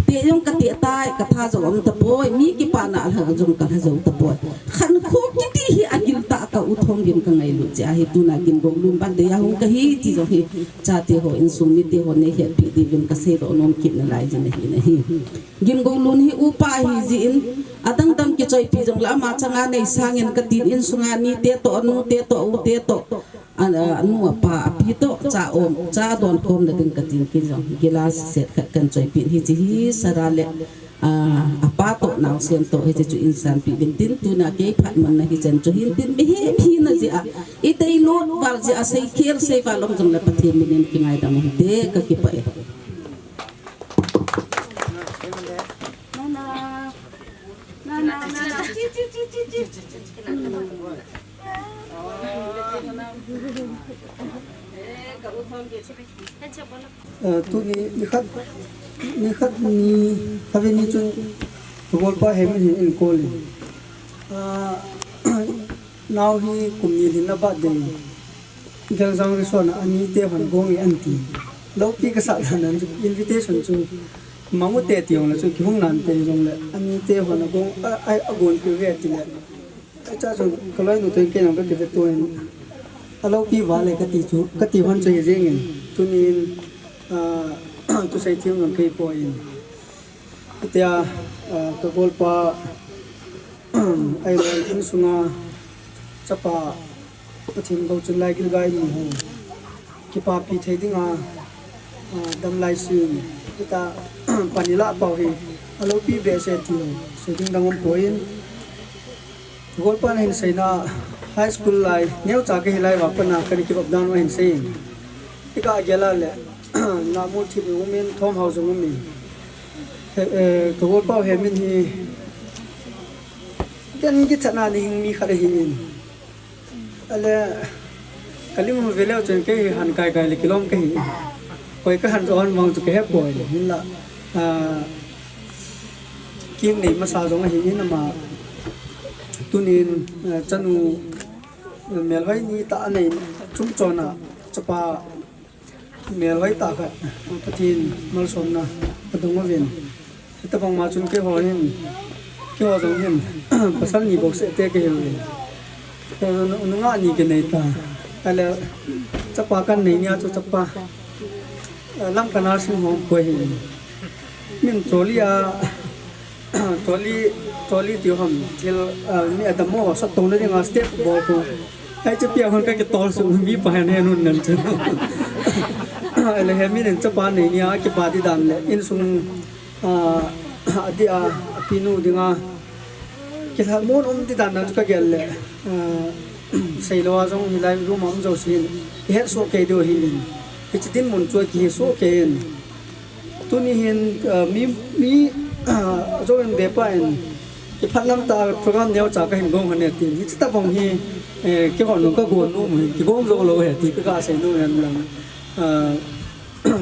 Teh jong kateh tai, katha jong aum tapoi, mi kipana lha jong kalha jou tapoi. Khankho kiti hi agil tah a ka u Thonggin kangailut jeh ahi, tuna Gingolun birthday a hung kahi ti jong hi chate ho, insung mite hon neihetpi diuvin kaseidoh nom kit nalai jin ahi, ahi. Gingolun hi upa ahi jeh in, adangdang kichoipi jongle ama changa neisangin katin, insunga nite toh, nute toh, ute toh, a, anu apa, api toh, cha um, cha donkhomna ding katin, kei jong glass set khat kahin choipi in, hiche hi Sara le, a, apa toh naosen toh, hiche chu eisanpi uvin tin, tuna kei phatmonna hichan chu hin tin, mihem hina jeh a, ideilut val jeh a, seikhel seival um jongle Pathen minin kingaidam u hite, kakipah e. Eh, tuni nikhat, nikhat ni, khatvei ni chun, kagolpa Hemin hin eihin call in. Ah, nao hi kum ni lhinna birthday. Geljang Resort a anite hon gong e anti. Loupi kasah dan dan chu invitation chu mang ute ti jongle chu kihung nante jongle anite hon agong a, a, agonpeh uve tile. Acha chu kaloinu toh kei jong kakiveto in. Aloupi vale kati chu, kati hon chu hijeng in. Tunin, ah, thusei them jong kei poi in. Hitia, ah, kagolpa, ahilou insunga chapa Pathen gou chun lai gilgai ni ho kipapi thei dinga, ah, damlai sin, hitia pan ilah pau hi aloupi behseh ti ho sei ding dang umpoi in. Golpa nahin seina, high school lai neocha kahi lai vang pana kana kivop dan u ahin sei in. Ika gel a le, Nahmulthip umin, Thomhao jong umin. He, eh, kagolpa Hemin hi ken kichatna nei hing mi khat ahin. Ale, kalim u veleu chun kei hi han kai kai le kilom kahi. Koi kahan jo hon vang chu kahe poi le, hinla, ah, kinei masa jong ahin ama. Tunin, ah, chanu, melhoi ni tah anei chungchon a, chapa melhoi tah khat, Pathen malsomna adong uvin. Hitabang ma chun keiho hin, keiho jong hin, pasal ni bou seh te kahiuvin. Eh, nu, nungah ni kinei ta. Ale, chapa kanei nia chu chapa, eh, Lamka Nursing Home koi hi. Min trolley a, trolley, trolley tiu ham, thil, ah, mi adammo ho sot tong le dinga step bol ko. Ai chu pia hon kakitol su mi pa hen hen hun nan chu. Ale Hemin in chapa nei nia kipa di dan le insung, ah, adeh a, apinu dinga kilhamon um di dan nan chu kagel le, ah, seilou a jong hilai room a um jouse hin kihet soh kei diu ahin. Hiche dinmun chu akihe soh kei in. Tuni hin, ah, mi, mi, ah, ajo in vepa in, iphat lam tah a program neocha kahin gong hon e tin. Hiche tabang hi, eh, keiho nung kagon nom u hin, kigong jou lou ahi ti kaga sei nom hen lang. Ah,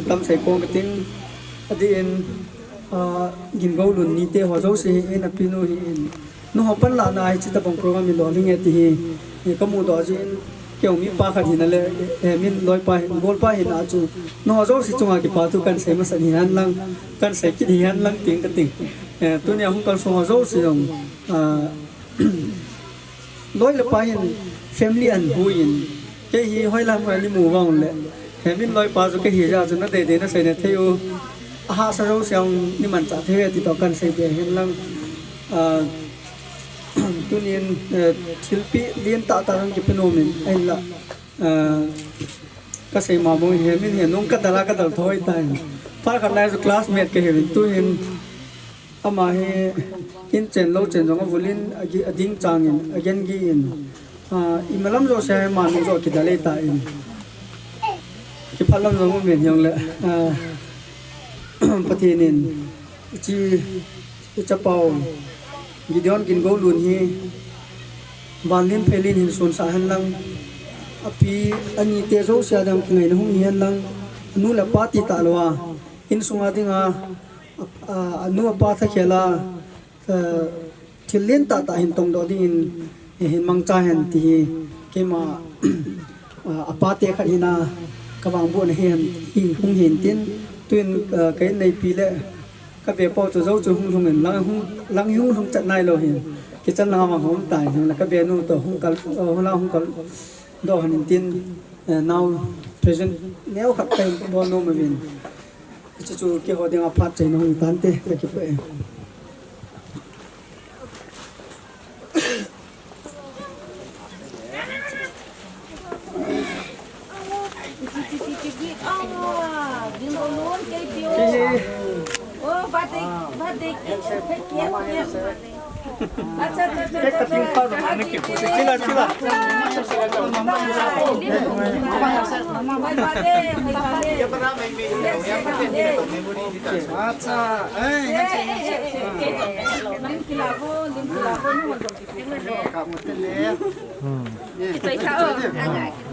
tam sei pong kating, adeh in, ah, Gingolun nite ho jouse hi in, apinu hi in. Nangho panlahna a hiche tabang program hi lolhing e ti hi, eh, kamudoh jeh in, keiho mipa khat hina le, eh, Hemin loipa hin, golpa hina chu, nangho jouse chunga kipathu kahin sei masat hihen lang, kahin sei kit hihen lang ting kating. Eh, tunia hung kalsong ho jouse jong, ah, loi le pai hin family ahin hui in, kei hi hoilam hoi a neimu vang le, Hemin loipa chu kahi jeh a chu nadei dei nasei na thei u, ahahsa jouse jong neimanchah thei uve ti toh kahin sei be hihen lang. Ah, Tunin, eh, thilpeh lentah tah jong kipe nom in, ahinla, eh, kasei ma bang Hemin hi nung kadal a kadal thoi tan. Phat khat lai chu classmate kahiuvin, tuhin ama hi in chen lou chen jong avulin, agi-, ading changin, agengi in, Ah, imalam jouse a ima nung jo kidalei ta in. Kiphalam jong um in jongle, ah, Pathen in, ichi, ichapau Gideon Gingolun hi, vanlin pheilin hin sunsah hen lang, api, anite jouse a ding kingaina hung hi hen lang, anu le apa ti talou a, insunga dinga, a, a, anu apa thakhel a, eh, thil lentah tah hin tongdoh dingin, eh, hin mangcha hen ti hi, keima, ah, apa te khat hina, kavangbohna hi hen, hi hung hin tin, tuin, ah, ka inneipi le, kave pau chu jou chu hung lhung in, lang hung, lang hung lhung chat nailou hin, kitchen langa vang hung tai, hung la kave nu toh hung kal, ah, hung la hung kaldoh hen tin, eh, nao present neo khat kahin bol nom uvin. Hiche chu keiho dinga phat chaina hung tante, kakipah e.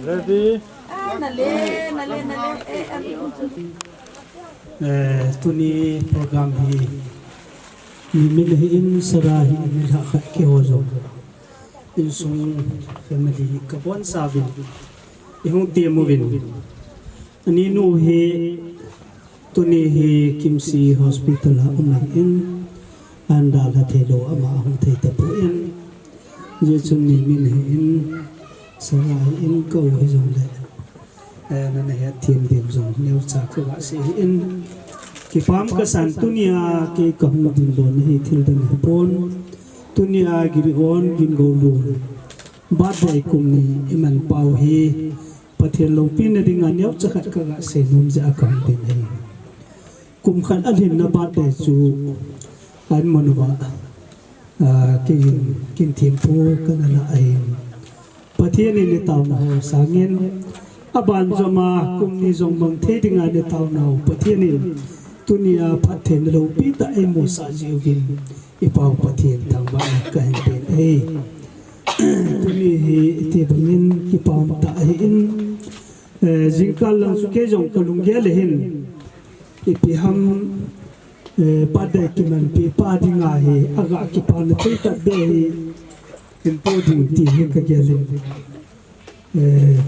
Ready? Eh, tuni program hi Mimin ahin, Sara ahin, mi lhakhat keiho jong insung family kabonchauvin ihung temuvin. Aninu hi tuni hi Kimsi Hospital a um ahin, ahin dalha theilou, ama ahung thei tapon. Hijeh chun Mimin ahin, Sara ahin, ka u hijongle, eh, nana hethem ding jong neocha kaga sei ahin. Kipah kasan, tunia kei kahung dinlona hi thil dang hipon. Tunia Gideon Gingolun birthday kum ni iman pau hi Pathen loupina dinga neocha khat kaga sei nom jeh a kahung din ahi. Kum khat alhinna birthday chu ahin mun uva, ah, keiin kin thempu kana lah ahin. Pathen in itaona ho sangin, abanjoma kum ni jong mang thei dinga itaonau Pathen in tunia phattheina loupi tah eimusah jeh uvin, ipau Pathen thangvahna kahin pen ahi. Tuni hi iti bangin kipah tah ahin, eh, jingkah lang chu kei jong kalunggel ahin, ipi ham, eh, birthday kimanpi pa dinga hi aga kipana thei tah beh hi hinpo ding ti hi kagel in. Eh,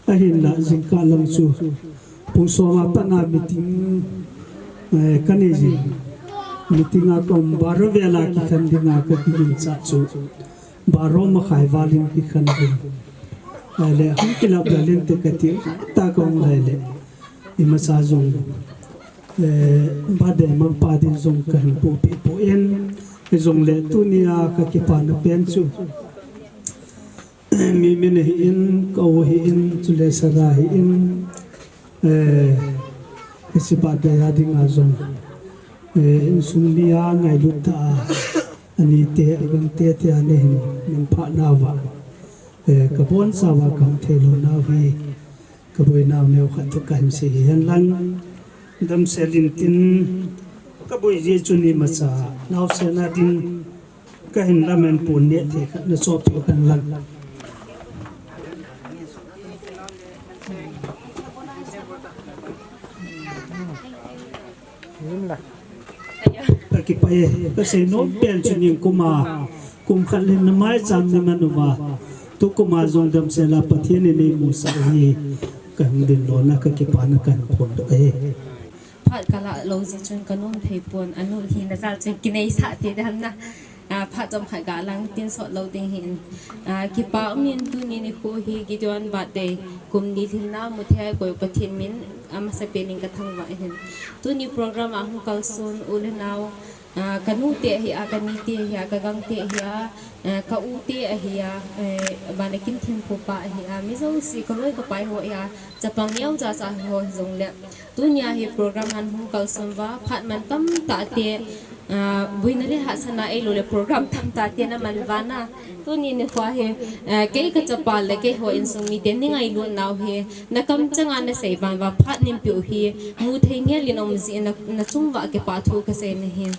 ahinla jingkah lang chu pung som a pat a meeting, eh, kanei jin. Meeting a kaum, baro vel a kikhen dinga kakiginchat chu baro makhai val in kikhen ding. Ahile hung kilap lel inte kati, ta kahung lhai le, imacha jong, eh, birthday mangpa din jong kahin pohpeh poi, hijongle tunia kakipana pen chu Mimin ahin, ka u ahin, chule Sara ahin, eh, hiche birthday a dinga jong, eh, insung mia ngailut tah a, anite, agangte tia nahin min phat nauva, eh, kabonchauva kahung thei lou nau hi, kaboinau neokhat toh kahin sei hihen lang, damsel in tin, kaboi jeh chun imacha naosen a ding kahin lamen pon, neh thei khat nachohpeh hen lang. Kakipah e, kasei nom pen chu nikum a kum khat lhinna maicham ni man uva, tukum a jong damsel a Pathen in eimusah hi, kahung din lona kakipana kahin phondoh e. Phat kalah lou jeh chun kanom thei pon, anu hina jal chun kineisah thei dam na. Ah, phat chomkhat galang tin sot lou ding hin. Ah, kipah umin tuni nikho hi Gideon birthday kum ni lhinna mu thei a koi Pathen min amasapen in kathangvah in. Tuni program a hung kalson u le nao, ah, kanute ahi a, kanite ahi a, kagangte ahi a, ah, ka ute ahi a, eh, bana Kimthinpupa ahi a, mi jouse kaloi kapai ho ahi a, chapang neocha cha ho hijongle, tunia hi program a hung kalson uva, phat mantam tah te, Ah, buina le hahsatna ahilou le program tamtah te naman vana. Tuni nikho hi, ah, kei kachapa le keiho insung mite neingailutnau hi, nakamchanga nasei ban uva phat neipeh u hi, muthei ngelin aum jeh in na, nachung uva kipathu kasei nahi.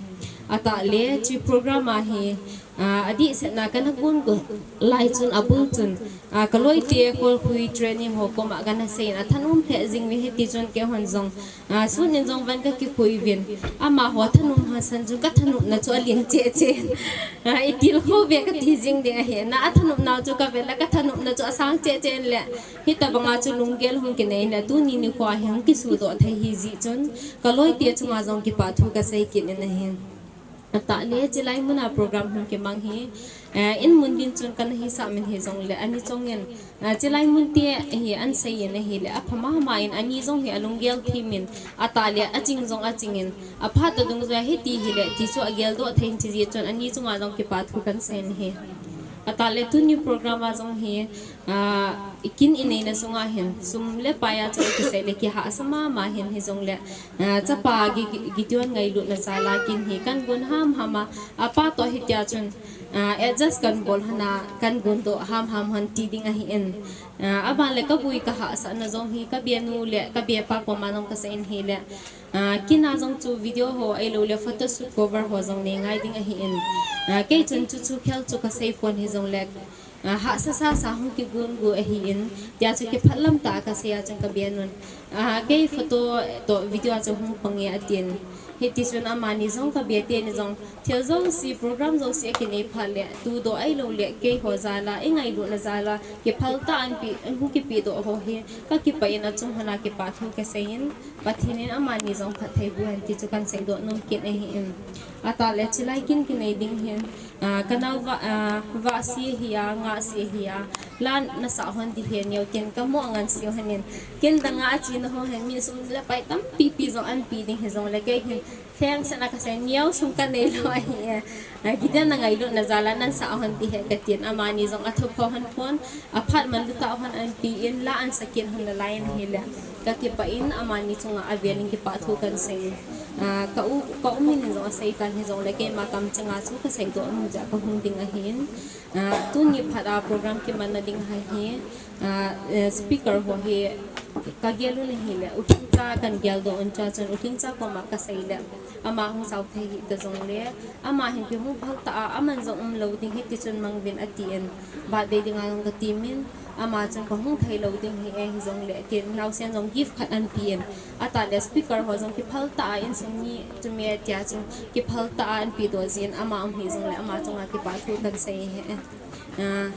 Atah le, hiche program a hi, ah, adehsetna kana gon gon lai chun abul chun, ah, kaloite Kolkhui training ho koma kana seiyin athanom lheh jing uve hiti chun keihon jong, ah, sun in jong van kakikoi uvin. Amaho thanom hasan chun kathanopna chu alen cheh cheh in. Ah, itilkhou uve kati jing ding ahi. Na athanopnau chu kavet le kathanopna chu asang cheh cheh in le. Hitobanga chu lunggel hung kinei le tuni nikho hi hung kisudoh thei ahi jeh chun kaloite chunga jong kipathu kasei kit in ahi. Atah le, chulai muna program hung kimang hi, eh, in mun din chun kana hisah min hijongle, ani chongin, eh, chulai munte hi ana seiyin ahile, apha mama in ani jong hi alunggel thimin, atah le, aching jong achingin, aphat tah dung jong hiti hile, ti chu ageldoh thei in ti jeh chun ani chunga jong kipathu kana seiyin ahi. Atah le, tuni program a jong hi, Ah, ikin ineina sunga hin, sum le pai a chu kisei le kihahsa mama hin hijongle, ah, chapa Gi-, Gi-, Gideon ngailutna jal a kin hi kana gon hamham a, apa toh hitia chun, ah, adjust kana bol hon a, kana gondoh hamham hon ti ding ahin. Ah, aban le kaboi kahahsatna jong hi, kabenu le kabepa koma jong kaseiyin ahile, ah, kin a jong chu video ho ahilou le photoshoot cover ho jong neingai ding ahin. Ah, kei chun chuchu khel chu kasei pon hijongle, Ah, hahsa sasa hung kigon got ahin, tia chu kiphat lam tah a kasei a chun kabenun. Ah, kei photo toh video a chu hung pange atin. Hiti chun amani jong kabe teni jong thil jouse program jouse akinei phat le, tudoh ahilou le, keiho jal a, ingailutna jal a, kiphal tah a anpi, hung kipedoh ho hi, kakipah in achung hon a kipathu kaseiyin. Pathen in amani jong phattheiboh hen ti chu kana seidoh nom kit ahin. Atah le chulai kin kinei ding hin, ah, kanao va, ah, vahse hi a, ngahse hi a, la nasah hon ding ahi neo tin kamo nganse hon in. Kin dang a achena ho hin min sum le pai tampi pi jong anpi ding hijongle kei hin lhengsetna kasei neo sum kanei lou ahi. Ah, Gideon na ngailutna jal a nasah hon ding ahi katin amani jong athupha hon pon. Aphat man lutah hon anpi in la ansa kit hon nalai in ahile. Kakipah in amani chunga avel in kipathu kana seiyin. Ah, ka u, ka u min in jong asei tan hijongle keima kamchanga chu kaseidoh nom jeh a kahung ding ahin. Ah, tuni phat a program kimanna ding ahi. Ah, eh, speaker ho hi kagelun ahile, U Lhingcha kana geldoh un tia chun U Lhingcha koma kasei le. Ama hung sao thei hita jongle, ama hin kihung phal tah a, aman jong umlou ding hiti chun mangvin atin, birthday dinga jong katimin, ama chun kahung theilou ding ahi e hijongle, tin naosen jong gift khat anpi in, atah le speaker ho jong kiphal tah a insung mi chumi tia chun kiphal tah a anpedoh jin, ama um hijongle, ama chunga kipathu kana sei ahi. Ah,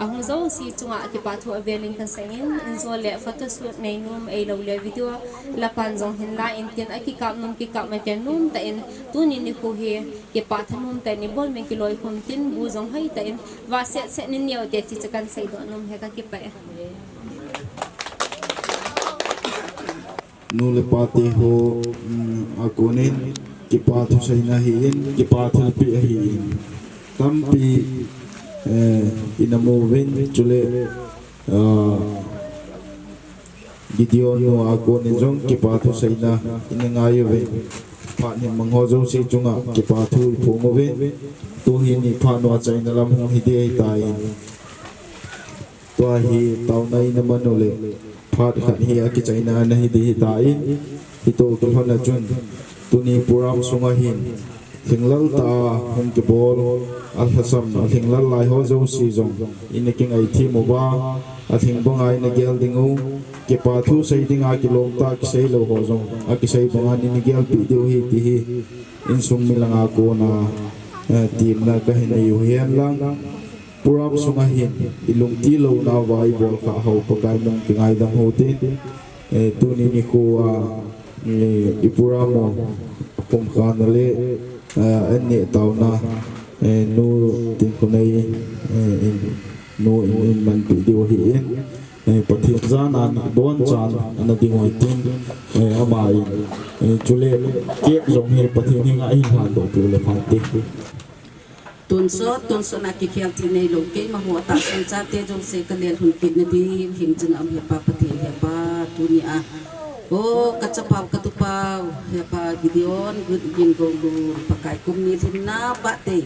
ahung jouse chunga kipathu avel in kana seiyin, injo le photoshoot neinom ahilou le video lapan jong hin la in tin akikap nom kikap mate nomtah in tuni nikho hi kipah thanom tah in ibol min kiloikhum tin bu jong hoitah in vahset set in neo te ti chu kana seidoh nom e kakipah e. Nu le pa teho, um, a konin kipathu seina ahin, kipathu pi ahin. Tampi, eh, ina mu uvin, chule, ah, Gideon nu a konin jong kipathu seina ina ngai uvin. Phat hin mang ho jouse chunga kipathu iphong uvin. Tuhin iphat nu achaina lam hung hi ding ahitai. Tua hi taona ina man u le phat khat hi akichaina ana hi ding ahitai. Hitoh kilhon a chun tuni program sunga hin lhinglel tah a hung kibol, alhasam, alhinglel lai ho jouse jong ina kingaithem uva, alhing banga ina gel ding u, kipathu sei dinga kilom tah kisei lou ho jong akisei banga ina gelpeh diu ahi ti hi insung mi langa kona, eh, temna kahin nei u ahi henlang. Program sunga hin ilungtilouna uva ibol khah hou Pakai nung kingaidam hou tin, eh, tuni nikho a, eh, i program u pumkhatna le, eh, an neh taona, eh, Nu Tinkhonei, eh, in, nu in, in manpeh diu ahin, eh, Pathen jana ni bonchan ana ding u ahi tin, eh, ama in, eh, chule cake jong hi Pathen henga ahin lhandoh peh u le pha te. Tonsot, tonsot na kikhel thei neilou, keima ho tahsan chate jouse kalel lhun kit na ding, hing chun am hepa Pathen hepa, tuni a. O, kachapau, katupau, hepa Gideon, Gingoulun, Pakai kum ni lhinna, birthday.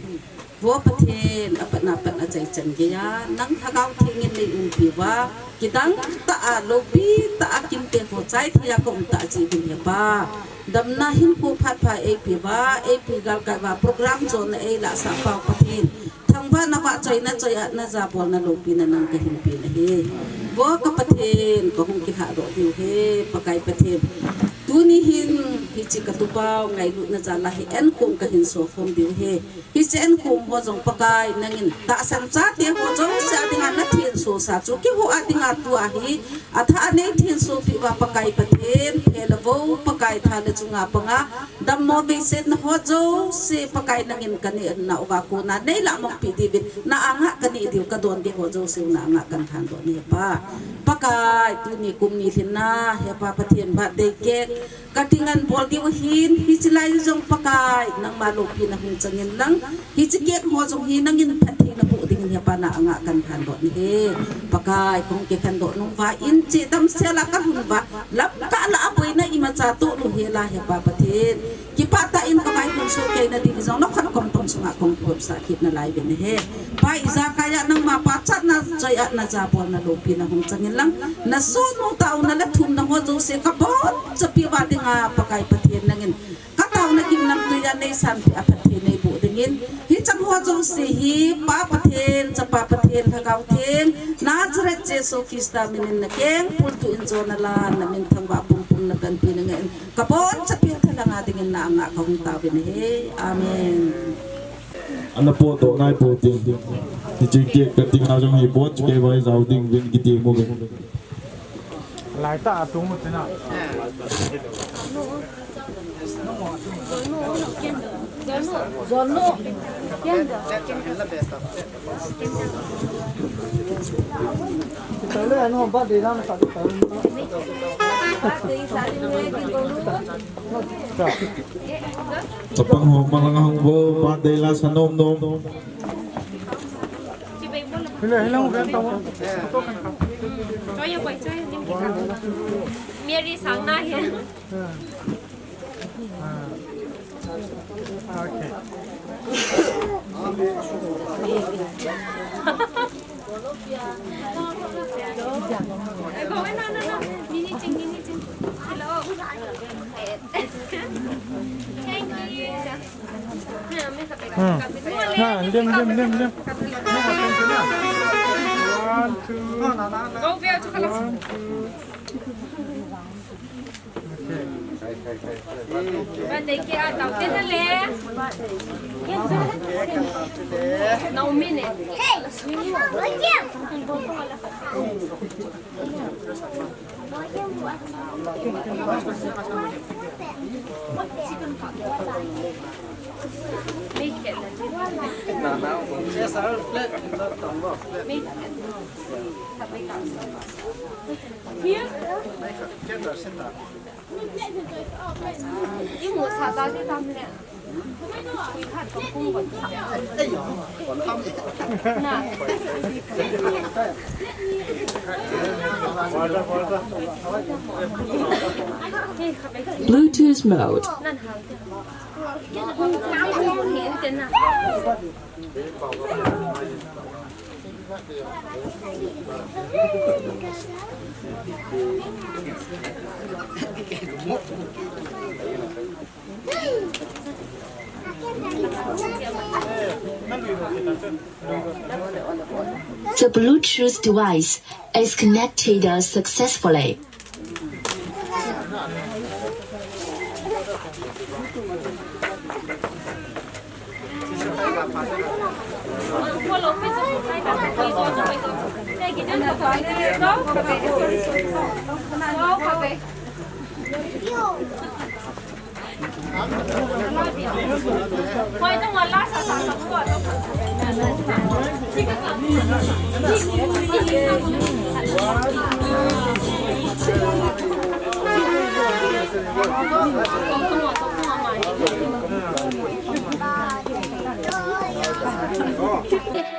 Vo Pathen, apatna pat achaichan geiya, nang Lhagao Theng in nei umpi uva, kidang tah a, loupi tah a, kimte ho chai thei a ka um tah jeh uvin hepa. Damna hinkho phat pha eipe uva, eipe galkai uva, program jona eilahsah pau Pathen. Thangvahna, vahchoina, choiatna, jabolna, loupina nang kahin pe nahi. Vo ka Pathen, kahung kilhahdoh diu ahi, Pakai Pathen. Tuni hin, hiche katupau ngailutna jal a hi, enkong kahin sokhom diu ahi. Hiche enkong ho jong Pakai nangin, tahsan chate ho jouse a dinga nathensosa chu, keiho a dinga tua hi, athah a neithensopi uva Pakai Pathen, phe le vo, Pakai tha le chunga panga, dammo veisetna ho jouse Pakai nangin kaneh nauva kona neilah mangpi diuvin, na anga kaneh diu kadon gei ho jouse na anga kalhandoh nahi hepa. Pakai tuni kum ni lhinna, hepa Pathen birthday cake, Cutting anbol diu ahin, hiche lai jong Pakai, nangma loupina hung changin lang, hiche cake ho jong hi nangin phatthei naboh dingin hepa na anga kalhandoh nahi. Pakai, kahung kikhendoh nung uva, in chidam sel a kalhun uva, lamkah lah a boina imacha toh louhel a hepa Pathen. Kipah tah in kavaihom soh keina ding jong nakhut kom tong sunga kahung kihopsah kit nalai uvin ahi. Pa ijakai a nangma pachatna, choiatna, jabolna, loupina hung changin lang, nasohnu taona le thumna ho jouse kabonchapi uva dinga Pakai Pathen nangin kataona gimnamtui a neisanpeh a phatthei neiboh dingin, hicheng ho jouse hi Pa Pathen, Chapa Pathen, Lhagao Theng, Nazareth Jesu Christa minin nakeng pultu in jona lan, namin thangvah pumpum napanpi nangin, kabonchapiu thalhanga dingin na anga kahung tauvin ahi. Amen. Ana potdoh nai pou ting. Hiche cake cutting a jong hi boncha kei vai jao ding uvin kiti mo uvin. Lai ta a tung mo tina. Chapang ho malang hung vo, birthday la sa nom nom. Hila, hila, hila, hila. Mary sang na hi. Okay. Hmm. Ha, lim, lim, lim, lim. One, two. One, two. Bluetooth mode. The Bluetooth device is connected successfully.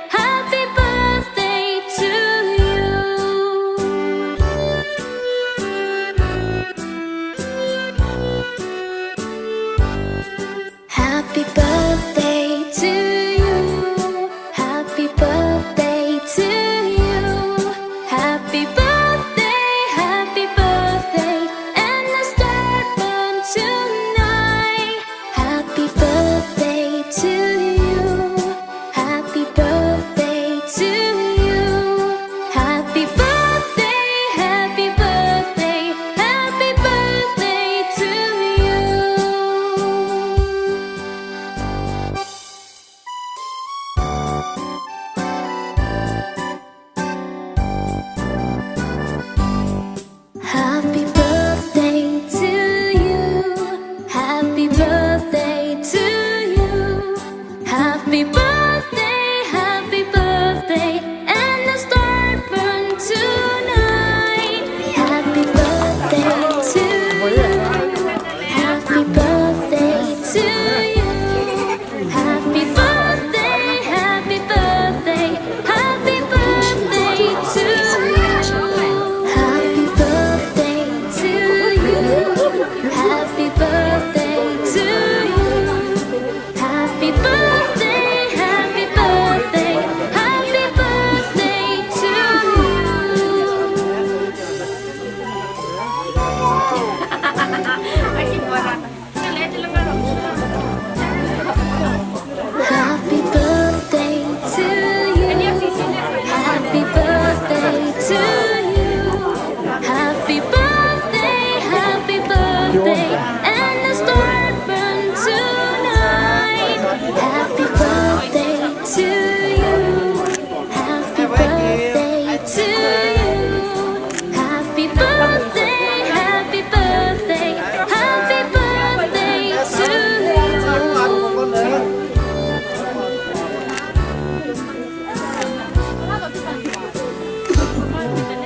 Happy birthday to you. Happy birthday, happy birthday, and a star born tonight. Happy birthday to you. Happy birthday to you. Happy birthday, happy birthday, happy birthday to you. Happy birthday to you. Happy birthday to you. Happy birthday, happy birthday, and a star born tonight. Happy birthday to you. Happy birthday to you. Happy birthday, happy birthday, happy birthday to you. Happy birthday to you. Happy birthday to you. Happy birthday, happy birthday, happy birthday to you. Happy birthday to you. Happy birthday to you. Happy birthday, happy birthday, and a star born tonight. Happy birthday to you. Happy birthday to you. Happy birthday, happy birthday, happy birthday to you.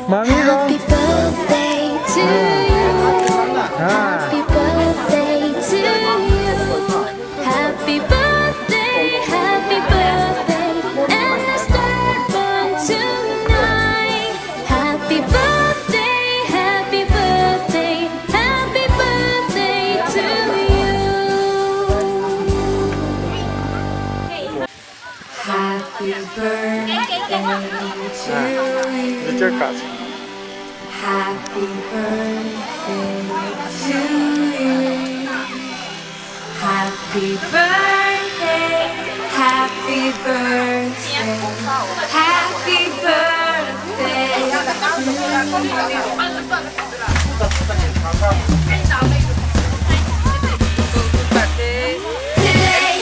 Mami dong. Happy birthday to you. Ah. Happy birthday to you. Happy birthday, happy birthday, and a star born tonight. Happy birthday, happy birthday, happy birthday to you. Happy birthday to you. Video card. Happy birthday to you. Happy birthday, happy birthday, happy birthday to you. Today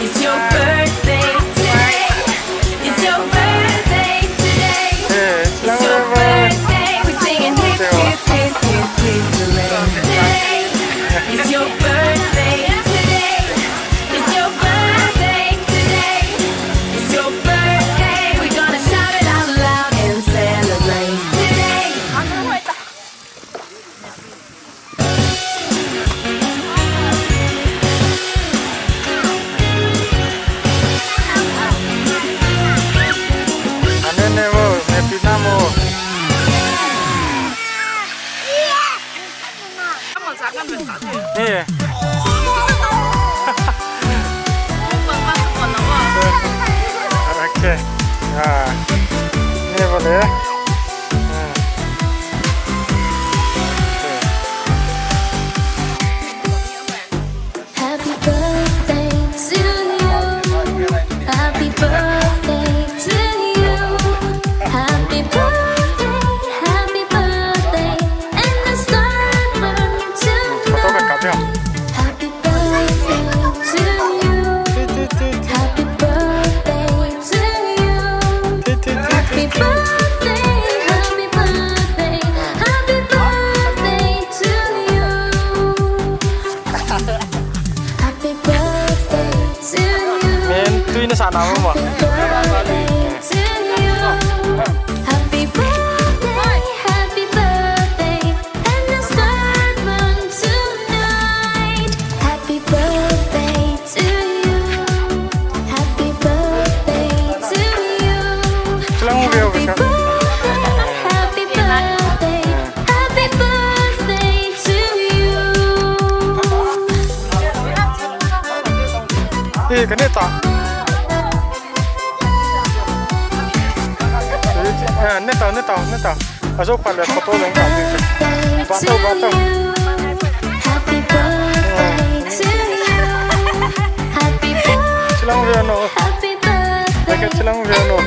is your birthday, today is your birthday, today is your birthday. We're singing hip, hip, hip, hip, hip, hooray. Today is your birthday, today is your birthday, today is your birthday. We're gonna shout it out loud and celebrate today. Anene wo, ne pinamo. Ni. Okay. Ah. Ni boleh. Hmm. Okay. Happy birthday to you. Happy birthday to you. Happy birthday, happy birthday, and a star born tonight. Happy birthday to you. Happy birthday to you. Happy birthday, happy birthday, happy birthday to you. Happy birthday to you. Men, tu ini sana apa? Happy birthday to you. Happy birthday, happy birthday, and a star born tonight. Happy birthday to you. Happy birthday to you. Happy birthday, happy birthday, happy birthday to you. Eh, kena tak? Eh, ni tahu, ni tahu, ni tahu. Ajo pale photo jong ka. Batau, batau. Chilang ve no. Chilang ve no.